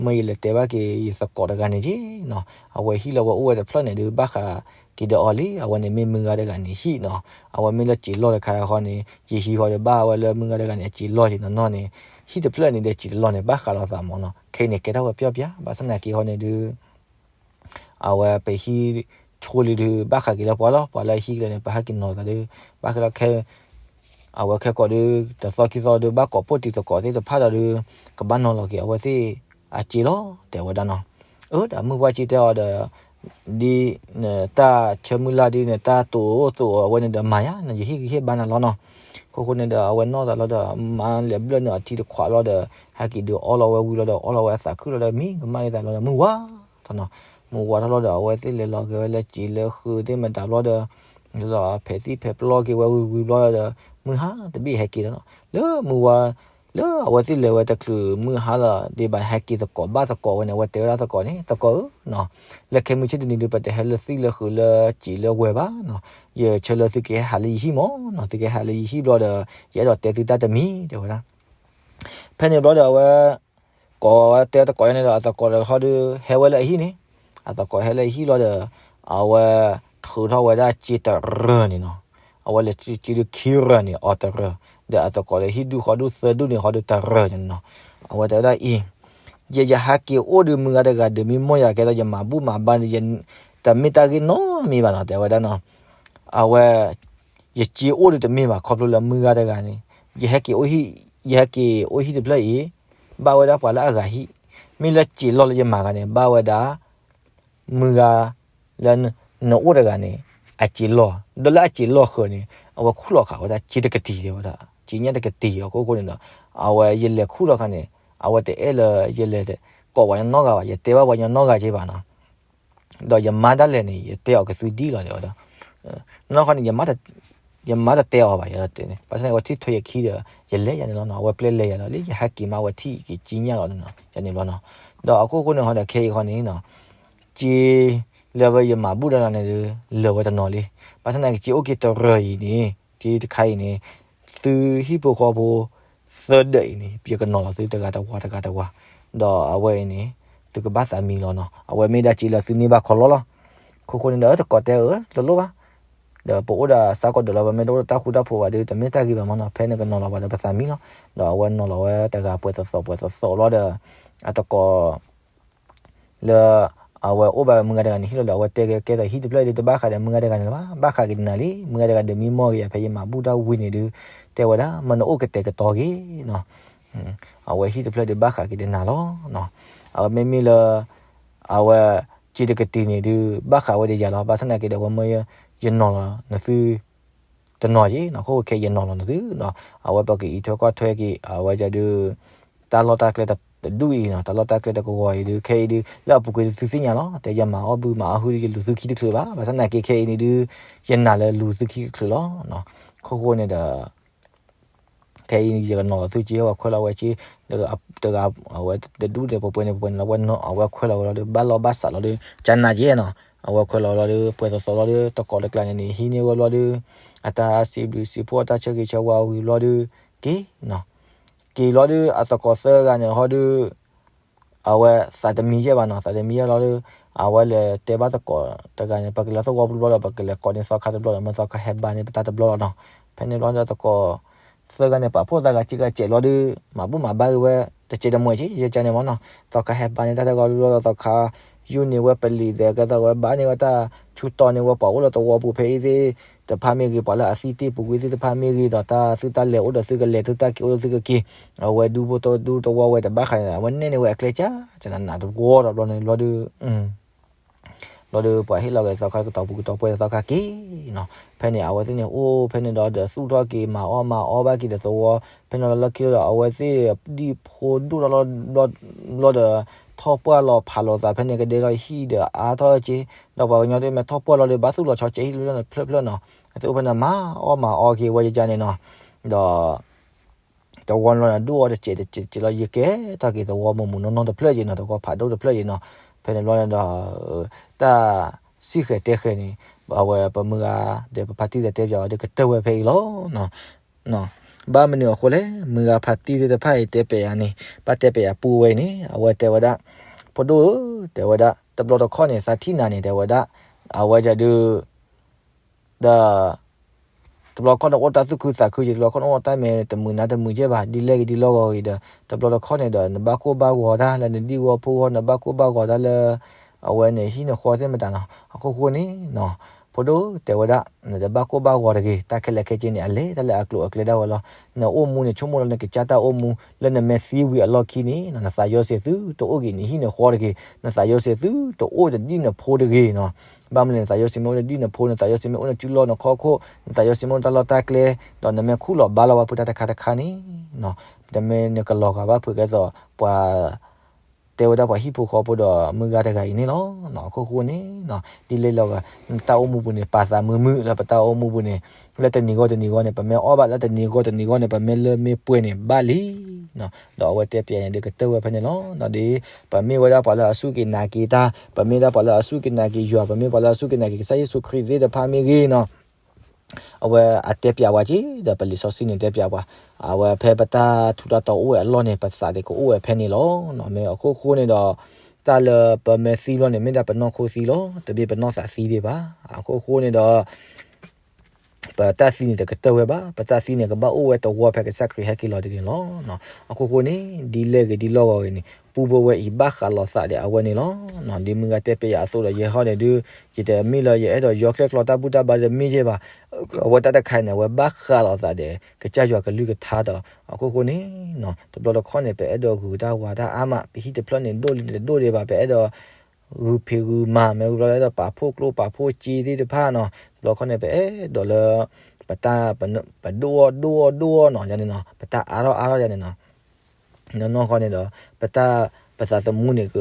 မ့ၢ်ယလဲၤတဲဘၣ်က့ၤယသကိးတဂၤန့ၣ်က့နီၤ, အဝဲဟံၣ်လၢအဝဲအိၣ်ဝဲတဖျၢၣ်န့ၣ်ဒုး ဘၣ်ဃးက့ၤဒီးအီၤလံ, အဝဲန့ၣ်မ့ၢ်မုၢ်ဂၤတဂၤန့ၣ်ဟံၣ်နီၤ. အဝဲမ့ၢ်လၢစံာ်လီၢ်တခါဃီန့ၣ် ယဟံၣ်ဃီဒီးဘၣ်ဝဲလၢမုၢ်ဂၤတဂၤန့ၣ် အစံာ်လီၢ်က့ၤနီၤနီၤန့ၣ်, ဟံၣ်တဖျၢၣ်န့ၣ်ဒီးစံာ်တလီၢ်န့ၣ် ဘၣ်ဃးလိာ်သးမးနီၤ. ခဲအံၤန့ၣ်ကဲထီၣ်ဝဲပျီပျါ ဘၣ်ဆၣ်သနာ်က့ဃီန့ၣ်ဒုး အဝဲပဟံၣ်ဆိလံဒုး ဘၣ်ဃးက့ၤလၢပှၤလီၤ, ပှၤလၢဟံၣ်ကလဲၣ်န့ၣ် ပဟဲက့ၤနီၤသးဒုး ဘၣ်ဃးလီၤခဲ အဝဲခဲကိာ်ဒုး တသီခံသီဒုး ဘၣ်ကိးပိာ်တံၤသကိးသ့ၣ်တဖၣ်ဒီးဒုး ကဘၣ်နီၤလီၤက့ၤအဝဲသ့ၣ်အစ့လီၤ တဲဝဲဒၣ်နီၤ. အၢ ဒီးမုၢ်ပှၢ်က့တဲအီၤဒီး ဒ်နတၢ်ဆၢမုၢ်လၢ်ဒ်န့ၣ် တၢ်တိာ်အိၣ်သိးအဝဲန့ၣ်ဒီးမၤယါနီၤ, ယဟ့ၣ်ဂံၢ်ဟ့ၣ်ဘါနၤလီၤနီၤ. အခိၣ်ဃိန့ၣ်ဒီး အဝဲနီၢ်သးလီၤဒီး မါလဲၤဘျၢၣ်န့ၢ်အီၤထံတခွးလီၤဒီး ဟဲက့ၤဒုးအီလီၤဝဲဝံၤလီၤဒီး အီလီၤဝဲအသးခုၣ်လီၤဒီး မံကမၣ်က့ၤသးလီၤဒီး မုၢ်ဝါထီၣ်နီၤ. မုၢ်ဝါထီၣ်လီၤဒီး အဝဲသ့ၣ်လဲၤလီၤက့ၤဝဲလၢစံာ်လၢဃုာ်သ့ၣ်မတၤဘျီဒီး လီၤဖဲးသံၣ်ဖဲးပျီက့ၤဝဲဝံၤဝံၤဘျီဒီး မုၢ်ဟါတဘ့ၣ်ဟဲက့ၤလီၤနီၤ. လၢမုၢ်ဝါ လၢအဝဲသ့ၣ်လဲၤဝဲတချုးမုၢ်ဟါလီၤဒံးဘၣ် ဟဲက့ၤသကိးဘၣ်သကိးဝဲန့ၣ် အဝဲတဲဝဲဒၣ်သကိးန့ၣ် သကိးဧၢနီၤ, လၢခဲမုၢ်ဆ့ၣ်တနံၤဒုး ပတဟဲလၢသံၣ်လၢဃုာ်လၢစံာ်လၢဝဲၤဘၣ်နီၤ, ယဆၢလၢသုကဟဲဟးလၢယဟံၣ်မၢ်နီၤ, သုကဟဲဟးလၢယဟံၣ်ဘျီဒီး ယအဲၣ်ဒိးတဲသုတၢ်တမံၤ တဲဝဲဒၣ်. ဖဲန့ၣ်ဘျီဒီးအဝဲ ကိးဝဲတဲသကိးယၤန့ၣ်ဒီး အသကိးဒီးဟီဒုး ဟဲဝဲလၢအဟံၣ်န့ၣ်, အသကိးဟဲလၢအဟံၣ်ဘျီဒီး အဝဲထုးထီၣ်ဝဲဒၣ်စ့တရၢၢ်န့ၣ်နီၤ, အဝဲလဲၤစ့ဒုးခံရၢၢ်န့ၣ် အီၤတရၢၢ်, ဒီးအသကိးဒီးဟံၣ်ဒူၣ်ဃီဒူၣ်သၢဒူၣ်န့ၣ်ဟီဒုးတရၢၢ်န့ၣ်နီၤ, အဝဲတဲဝဲဒၣ်အံၤ, ယ ယဟဲက့ၤအိၣ်ဒီးမုၢ်ဂၤတဂၤဒီးမံမီၢ်ယၤကဲသိးယမၤဘူၣ်မၤဘါဒီး တမ့ၢ်တၢ်ဂ့ၢ်နီတမံၤဘၣ်နီၤ တဲဝဲဒၣ်နီၤ, အဝဲ ယစ့အိၣ်ဒီးတမ့ၢ်ဘၣ် ခီဖျိလၢမုၢ်ဂၤတဂၤန့ၣ်, ယဟဲက့ၤအိၣ်ဟံၣ်, ယဟဲက့ၤအိၣ်ဟံၣ်တဖျၢၣ်အံၤ, ဘၣ်ဝဲဒၣ်ပှၤလၢအဂၤဟံၣ်, မ့ၢ်လၢစ့လီၢ်လၢယမၤဂၤန့ၣ် ဘၣ်ဝဲဒၣ် မုၢ်ဂၤလၢနအိၣ်တဂၤန့ၣ် အစ့လီၢ်, ဒီးလၢအစ့လီၢ်ဃၢၤန့ၣ် အဝဲခူၣ်လီၤဃာ်ဝဲဒၣ်စ့တကတံၢ်တဲဝဲဒၣ်, စ့ညၣ်တကတံၢ်အီၤအဃိန့ၣ်ဒီး အဝဲယလဲၤခူၣ်လီၤဃာ်န့ၣ် အဝဲတအဲၣ်လၢယလဲၤကိးပှၤညီနီတဂၤဘၣ်, ယတဲဘၣ်ပှၤညီနီတဂၤက့ဘၣ်နီၤ ဒီးယမါဒၣ်လဲာ်န့ၣ် ယတဲအီၤကသုဒ်လီၤ တဲဝဲဒၣ်. နီၢ်ခီန့ၣ် ယမါတတဲအီၤဘၣ်, ဘၣ်ဆၣ်န့ၣ် အဝဲထံၣ်ထွဲယခံဒီး ယလဲၤယၤန့ၣ်လီၤနီၤ, အဝဲပျဲလဲၤယၤလီၤလံ ယဟဲက့ၤမး အဝဲထံၣ်က့ၤကံညၣ်လီၤနီၤ, ယန့ၣ်ဘျီနီၤ. ဒီးအခိၣ်ဃိန့ၣ်ဟီဒီးခဲအံၤဃီန့ၣ်နီၤ, စ့လၢဝဲယမၤဘူၣ်ဒၣ်လီၤန့ၣ်ဒီး လၢာ်ဝဲတနီၤလံ. ဘၣ်ဆၣ်န့ၣ် ကစ့အိၣ်က့ၤတရၢၢ်အံၤန့ၣ် စ့တခါအံၤန့ၣ် သုဟံၣ်ဖိဃီဖိ သၢဒၢးအံၤန့ၣ် ယကနီၤလီၤသုတဂၤတဝၤတဂၤတဝၤ, ဒီးအဝဲအံၤန့ၣ် သုကဘၣ်သးမံလီၤနီၤ, အဝဲမ့ၢ်ဒၣ်စ့လၢသုန့ၢ်ဘၣ်ခီလီလီၤ. ခိၣ်ဃိန့ၣ်ဒီး တကိးတဲအၢ တလိၣ်ဘၣ်, ဒီးပအိၣ်ဒီးစးကီးဒၢးလီၤ ပမ့ၢ်တအိၣ်ဒီးတၢ်ဃူတၢ်ဖိးဘၣ်ဒီး တမ့ၢ်တၢ်ဂ့ၤဘၣ်မနီၤ, ဖဲနကနီၤလီၤဘၣ်ဒီးပသးမံလီၤ. ဒီးအဝဲနီၤလီၤဝဲတဂၤပှဲၤသိးသိးပှဲၤသိးသိးဘျီဒီး အသကိး လၢအဝဲအိၣ်ဘၣ်မုၢ်ဂၤတဂၤန့ၣ် ဟ့ၣ်လီၤဒီး အဝဲတဲကဲသိးဟံၣ်တဖျၢၣ်ဒီး တဘၣ်ဃးဒီးမုၢ်ဂၤတဂၤန့ၣ်လၢၤဘၣ်, ဘၣ်ဃးက့ၤနၤလံ, မုၢ်ဂၤတဂၤဒီးမံမီၢ်က့ၤယၤ ဖဲယမၤဘူၣ်တၢ်ဝံၤန့ၣ်ဒီး တဲဝဲဒၣ် မ့ၢ်နအိၣ်ကတဲာ်ကတီၤက့ၤနီၤ, အဝဲဟံၣ်တဖျၢၣ်ဒီးဘၣ်ဃးက့ၤဒီးနၤလီၤ. အဝဲမ့မ့ၢ်လၢ အဝဲ စ့တကတံၢ်န့ၣ်ဒီး ဘၣ်ဃးဝဲဒီးယၤလီၤ, ဘၣ်ဆၣ်သနာ်က့ဒီး အဝဲမ့ၢ်ယနီၤလီၤနသု တနီၤက့ၤနီၤ, ခိၣ်ဃိခဲအံၤယနီၤလီၤနသုနီၤ, အဝဲပကအံးထွဲကွၢ်ထွဲက့ၤ အဝဲဒၣ်ဒီး တၢ်လီၢ်တၢ်ကျဲတဒူၣ်အံၤနီၤ, တၢ်လီၢ်တၢ်ကျဲတကဝီၤအံၤဒီး ခဲအံၤဒီး လၢအပူၤကွံာ်ဒီးသုသ့ၣ်ညါလီၤ, တဲယမၤအီၣ်ဘုမၤအီၣ်ဟုဒီး ယလူၤသုခံတချုးဘၣ်, ဘၣ်ဆၣ်သနာ်က့ခဲအံၤန့ၣ်ဒီး ယနာ်လၢလူၤသုခံတချုးလီၤ. ခိၣ်ဃိန့ၣ်ဒီး ခဲအံၤယကနီၤလီၤသုက့ၤ အဝဲခွဲးလီၤဝဲက့ၤ တဂၤ အဝဲတဒူၣ်န့ၣ် ပှဲၤပှဲၤန့ၣ် ပှဲၤပှဲၤန့ၣ်လီၤ, အဝဲခွဲးလီၤဝဲလီၤဒီး ဘၣ်လီၢ်ဘၣ်စးလီၤဒီး ကနးက့နီၤ, အဝဲခွဲးလီၤဝဲလီၤဒီး ပှဲၤသိးသိးလီၤဒီး တကိးတကျါန့ၣ်န့ၣ် ဟံးန့ၢ်ဝဲဘျီဒီး အတၢ်စံးဘျုးစံးဖှိၣ် အတၢ်ဆၢဂ့ၤဆၢဝါဝံၤဘျီဒီး က့ၤနီၤ, က့ၤလီၤဒီး အသကိးသၢဂၤန့ၣ်ဟီဒီး အဝဲသးတမံယဲၢ်ဘၣ်နီၤ, သးတမံယဲၢ်လီၤဒီး အဝဲလဲၤတဲဘၣ်သကိးတဂၤန့ၣ် ပကလဲၤသဝီပူၤတဘျီဒီး ပကလဲၤကိးန့ၢ်သီခါတဘျီဒီး မ့ၢ်သီခါဟဲဘါန့ၢ်ပတၢ်တဘျီလီၤနီၤ. ဖဲန့ၣ်ဘျီဒီးသကိးသၢဂၤန့ၣ် ပာ်ဖှိၣ်သးဂၤစ့ၢ်ကီးစဲးဘျီဒီး မၤဘူၣ်မၤဘါက့ၤဝဲ တစဲးတမှဲးက့ ယကန့ၣ်မနီၤ, သီခါဟဲဘါန့ၢ်တၢ်တဂီၤတဘျီဒီး သီခါ ယူၢ်န့ၢ်ဝဲပလံၤသဲး ကဲသိးဝဲဘါန့ၢ်ဝဲတၢ်ဆူတီန့ၢ်ဝဲ ပှၤအိၣ်လၢသဝီပူၤဖဲအံၤသ့ၣ် တဖၣ်မ့ၢ်ဂ့ၤ ပှၤလၢအသံတ့ၢ်ပူၤကွံာ်သ့ၣ်တဖၣ်မ့ၢ်ဂ့ၤဒီး တၢ်သုတၢ်လဲၤအိၣ်ဒီးသုကလဲၤ သုတၢ်က့ၤအိၣ်ဒီးသုကက့ၤ, အဝဲဒူဖိသဝီဝဲတဘၣ်ဃးန့ၣ် အဝဲနဲၣ်န့ၢ်ဝဲအကျဲကၢ် ကနနးတဝီဒီးဘျီန့ၣ်ဘျီဒီး ဘျီဒီးပှၤဟ့ၣ်လီၤက့ၤသီခါကတီၤပူၤကတီၤပှဲၤဒီးသီခါက့ၤနီၤ. ဖဲန့ၣ် အဝဲသ့ၣ်န့ၣ်အိၣ်ဖဲန့ၣ်ဒီး ဒီးသူၣ်ထီၣ်က့ၤမၤအီၣ်မၤအီဘၣ်က့ၤဒီးသဝီ, ဖဲန့ၣ်လီၤလၢခံဒီး အဝဲသ့ၣ်ဒံၣ်ဖိဒိၣ်ထီၣ်လီၤဘျီဒီး ထီၣ်ပှၢ်လီၤဖးလိာ်သးဖဲန့ၣ် ကဒဲလီၤဟံၣ်ဒီးအါထီၣ်က့ၤ, ဒီးပှၤကညီဒ်မ့ၢ်ထီၣ်ပှၢ်လီၤဒီး ဘၣ်သူၣ်လီၤဆီကဲဟံၣ်လၢဖျၢၣ်ဖျၢၣ်နီၤ. အဝဲသ့ၣ်အိၣ်ဖဲန့ၣ် မၤအီၣ်မၤအီက့ၤဝဲယကန့ၣ်နီၤ. ဒီး သဝီန့ၣ်လီၤန့ၣ် ဒိၣ်အီၤတစဲးတစဲးတစဲးလီၤ ယကဲထီၣ်က့ၤသဝီမုၢ်မုၢ်နီၢ်နီၢ်တဖျၢၣ်က့ၤနီၤ, သဝီဖးဒိၣ်တဖျၢၣ်က့ၤနီၤ. ဖဲန့ၣ်ဘျီန့ၣ်ဒီး တၢ်စံၣ်ဃဲၤတဲဃဲၤန့ၣ် အဝဲပမုၢ်ဂၤဒီးပဖါတံၢ်သ့ၣ်တဲပၠးဝဲဒီးကတၢၢ်ဝဲဖဲအံၤလီၤ. ဘၣ်မနုၤအဃိလဲၣ်, မုၢ်ဂၤဖါတံၢ်သ့ၣ်တဖၣ်အံၤတဲပၠးယၤန့ၣ် ဘၣ်တဲပၠးယၤပူဝဲအံၤန့ၣ် အဝဲတဲဝဲဒၣ် ဖိဒိၣ်ဧၢ, တဲဝဲဒၣ် တဘျီတခီၣ်န့ၣ် သးထံၣ်နၤန့ၣ် တဲဝဲဒၣ် အဝဲဒၣ်ဒုး ဒီး တဘျီခီၣ်န့ၣ်အိၣ်တၢ်သူၣ်ခုသးခုက့ၤ, တဘျီခီၣ်န့ၣ်အိၣ်တၢ်မဲာ်တမုာ်နါတမုာ်က့ဘၣ်, ဒ်လဲၣ်ဂ့ၤဒ်လီၢ်ဂီၤဂ့ၤဒီး တဘျီတခီၣ်န့ၣ်ဒီး နဘၣ်ကိၢ်ဘၣ်ဂီၤတၢ်လၢနဒံၣ်ဝီဖိဂီၢ်, နဘၣ်ကိၢ်ဘၣ်ဂီၤတၢ်လၢ အဝဲန့ၣ်ဟံၣ်န့ၣ်ဃီသ့ၣ်မတၤနီၤ. အခိၣ်ဃိန့ၣ် ဖိဒိၣ်တဲဝဲဒၣ် နတဘၣ်ကိၢ်ဘၣ်ဂီၤတဂ့ၤ, တၢ်ခဲလၢာ်ခဲဆ့န့ၣ် အလဲၤတၢ်လၢအကျိၤအကျဲဒၣ်ဝဲလီၤ. နအိၣ်မူန့ၣ် ဆိကမိၣ်လီၤနကစၢ်တၢ်အိၣ်မူ လၢနမ့ၢ်သံဝံၤအလီၢ်ခံန့ၣ် နသးယီၤစ့ၤသုတအိၣ်က့ၤနဟံၣ်နဃီတဂ့ၤ, နသးယီၤစ့ၤသုတအိၣ်တဒံၣ်နဖိတဂ့ၤနီၤ. ဘၣ်မနုၤလဲၣ် နသးယီၤစ့ၤမ့ၢ်အိၣ်နဒံၣ်နဖိ, နသးယီၤစ့ၤမ့ၢ်အိၣ်နစုလီၢ်နခီၣ်ခိၣ်, နသးယီၤစ့ၤမ့ၢ်အိၣ်နတၢ်လီၢ်တၢ်ကျဲ, ဒီးနမ့ၢ်ခူၣ်လီၤဘါလီၤဝဲဖုတၢ်တခါတခါန့ၣ် တမ့ၢ်နကလီၤဂာ်ဘၣ်ဖုးကဲသိး ပှၤ တဲဝဲဒၣ်ပှၤဟံၣ်ဖိဃီဖိဒီးမုၢ်ဂၤတဂၤအံၤန့ၣ်လီၤ. အခိၣ်ဃိန့ၣ် ဒ်လဲၣ်လီၤဂာ် နတၢ်အိၣ်မူပူၤန့ၣ် ပာ်သးမုာ်မုာ်လၢပတၢ်အိၣ်မူပူၤန့ၣ် လၢတနံၤဂီၢ်တနံၤဂီၢ်န့ၣ် ပမ့ၢ်အီၣ်ဘၣ်, လၢတနံၤဂီၢ်တနံၤဂီၢ်န့ၣ် ပမ့ၢ်လၢမ့ၢ်ပှဲၤန့ၣ် ဘၣ်လံ ဒီးအဝဲတဲပၠးန့ၣ်ဒုးကတၢၢ်ဝဲဖဲန့ၣ်လီၤ. ဒီးဒ်ပမ့ၢ်ဝဲဒၣ်ပှၤလၢအစူၢ်က့ၤနာ်က့ၤတၢ်, ပမ့ၢ်ဒၣ်ပှၤလၢအစူၢ်က့ၤနာ်က့ၤယွၤ, ပမ့ၢ်ပှၤလၢအစူၢ်က့ၤနာ်က့ၤကစၢ်ယ့ၣ်ၡူးခရံာ်သ့ၣ်တဖၣ်မ့ၢ်ဂ့ၤနီၤ, အဝဲအတဲပၠးဝဲက့ၤ ဒီးပလံာ်စီဆှံန့ၣ်တဲပၠးပှၤ, အဝဲဖဲပတၢ်ထူးတၢ်တီၤအိၣ်ဝဲအလီၢ်န့ၣ် ပသးဒၣ်ကအိၣ်ဝဲဖဲန့ၣ်လီၤ. မ့ၢ်အခိၣ်ဃိန့ၣ်ဒီး တၢ်လၢပမ့ၢ်သံလီၤန့ၣ် မ့ၢ်ဒၣ်ပနီၢ်ခိသံလီၤ, တမ့ၢ်ပနီၢ်သးသံဒံးဘၣ်. အခိၣ်ဃိန့ၣ်ဒီး ပတၢ်သံန့ၣ်တကတၢၢ်ဝဲဘၣ်, ပတၢ်သံန့ၣ်ကဘၣ်အိၣ်ဝဲတဝီဖဲကစၢ်ခရံာ်ဟဲက့ၤလီၤတဂ့ၤန့ၣ်လီၤ. အခိၣ်ဃိန့ၣ် ဒ်လဲၣ်ဂ့ၤဒ်လီၢ်ဂီၤဂ့ၤန့ၣ် ပူဖိဝဲအံၤဘၣ်ဃးလိာ်သးဒီးအဝဲန့ၣ်လီၤ. ဒ်မုၢ်ဂၤတဲပၠးအသိးဒီး ယဲဟီၣ်န့ၣ်ဒုး ယတမ့ၢ်လၢယအဲၣ်ဒိးယီကျဲၣ်ကျီတၢ်ဘူၣ်တၢ်ဘါ တမ့ၢ်ယဲဘၣ်. အဝဲတၢ်တခါအံၤန့ၣ် အဝဲဘၣ်ဃးလိာ်သးဒီး ကစၢ်ယွၤကလုၢ်ကထါဒီး အခိၣ်ဃိန့ၣ် တဘျီတခီၣ်န့ၣ် ပအဲၣ်ဒိးဂုာ်တၢ်ဝါတၢ်အါမး, ပဟံၣ်တဖျၢၣ်န့ၣ် ဒိၣ်လံန့ၣ်တဒိၣ်ဒံးဘၣ်, ပအဲၣ်ဒိး ဂုာ်ဖံးဂုာ်မၤ မ့ၢ်ဂုာ်ဘျီလၢအဲၣ်ဒိးပာ်ဖှိၣ်ကျိပာ်ဖှိၣ်စ့သ့ၣ်တဖၣ်နီၤ, တဘျီခီန့ၣ် ပအဲၣ်ဒိးလၢ ပတၢ် ပဒိၣ်အီၣ်ဒိၣ်အီၣ်ဒိၣ်အီၣ်နီၤ ယၤန့ၣ်နီၤ, ပတၢ်အါထီၣ်အါထီၣ်ယၤန့ၣ်နီၤ, နီၢ်နီၢ်ဃီန့ၣ်ဒီး ပတၢ် ပသးသမူန့ၣ်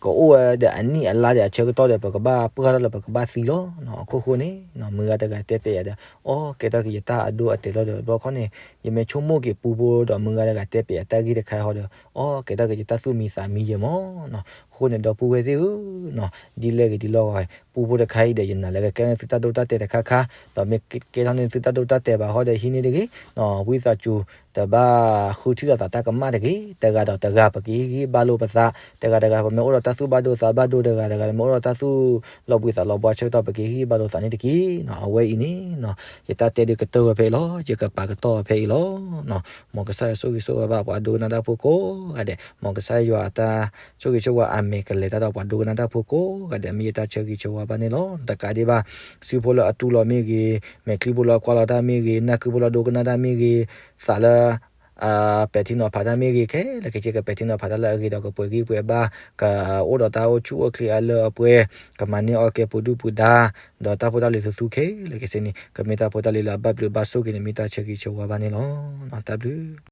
ကအိၣ်ဝဲဒီးအနံၣ်အလါဒီးအဆၢကတီၢ်ဒီး ပကဘၣ်ပှၢ်ထီၣ်လၢပကဘၣ်သံလီၤ. အခိၣ်ဃိန့ၣ် မုၢ်ဂၤတဂၤတဲပၠးယၤဒီး အီ ကဲထီၣ်က့ၤယတၢ်အဒိအတဲာ်လီၤဒီး တဘျီခီန့ၣ် ယမ့ၢ်ဆိကမိၣ်က့ၤပူဖိဒီး မုၢ်ဂၤတဂၤတဲပၠးယၤတၢ်ဂ့ၢ်တခါဟီဒီး အီ ကဲထီၣ်က့ၤယတၢ်သူၣ်မံသးမံယဲမးနီၤ. အဃိန့ၣ်ဒီး ပုၢ်ဝဲၢ်သ့ၣ်ဧၢနီၤ, ဒ်လဲၣ်ဂ့ၤဒ်လီၢ်ဂီၤ ပူဖိတခါအံၤဒီး ယနာ်လၢကကဲထီၣ်န့ၢ်သုတၢ်ဒိတၢ်တဲာ်တခါခါ, ဒီးမ့ၢ်ကဲထီၣ်န့ၢ်သုတၢ်ဒိတၢ်တဲာ်ဘၣ်ဟီဒီး ဟံးန့ၢ်တဂ့ၤ, ဝံသးစူၤ တဘၣ်ဃုထံၣ်လိာ်သးတၢ်ကမၣ်တဂ့ၤ, တဂၤဒီးတဂၤ ပကဟ့ၣ်ဂံၢ်ဟ့ၣ်ဘါလိာ်ပသး, တဂၤတဂၤ ပမ့ၢ်အိၣ်ဒီးတၢ်သူၣ်ဘၣ်ဒိသးဘၣ်ဒိ တဂၤတဂၤ မ့ၢ်အိၣ်ဒီးတၢ်သူၣ်လီၤဘှံးသးလီၤဘှါဆၢကတီၢ် ပကဟ့ၣ်ဂံၢ်ဟ့ၣ်ဘါလိာ်သးန့ၣ်တက့ၢ်နီၤ. အဝဲအံၤန့ၣ် ယတၢ်တဲဒုးကတၢၢ်ဝဲဖဲအံၤလီၤ, ယကပာ်ကတီၢ်ဝဲဖဲအံၤလီၤ. မ်ကစၢ်ယွၤဆိၣ်ဂ့ၤဆိၣ်ဝါဘၣ်ပှၤဒိကနၣ်တၢ်ဖိကိးဂၤဒဲး, မ်ကစၢ်ယွၤအတၢ်ဆိၣ်ဂ့ၤဆိၣ်ဝါအမဲာ်ကလဲၤတၢ်ဒီး ပှၤဒိကနၣ်တၢ်ဖိကိးဂၤဒဲး မ့ၢ်ယတၢ်ဆၢဂ့ၤဆၢဝါဘၣ်န့ၣ်လီၤ. တကးဒံးဘၣ် စုဖိလၢအတူၢ်လိာ်မ့ၢ်ဂ့ၤ, မဲာ်ချံဖိလၢအကွၢ်လီၤတၢ်မ့ၢ်ဂ့ၤ, နၢ်ကုဖိလၢအဒိကနၣ်တၢ်မ့ၢ်ဂ့ၤ, သးလၢ ပဲာ်ထံနီၤဖးတၢ်မ့ၢ်ဂ့ၤခဲလၢာ်ခဲဆ့ ကပဲာ်ထံနီၤဖးတၢ်လၢအဂ့ၤဒီးကပှဲၤဂံၢ်ပှဲၤဘါ, ကအိၣ်ဒီးတၢ်အိၣ်ဆူၣ်အိၣ်ချ့အလၢအပှဲၤ, ကမၤန့ၢ်အီၣ်ကဲပူၤဒုၣ်ပူၤဒါ, ဒီးတၢ်ဖိတၢ်လံၤသူသူခဲလၢာ်ခဲဆ့န့ၣ် ကမ့ၢ်တၢ်ဖိတၢ်လံၤလၢအဘၣ်ဘျုးဘၣ်ဆိၣ်ဂ့ၤန့ၣ် မ့ၢ်တၢ်ဆၢဂ့ၤဆၢဝါဘၣ်န့ၣ်လီၤ. တၢ်ဘျုး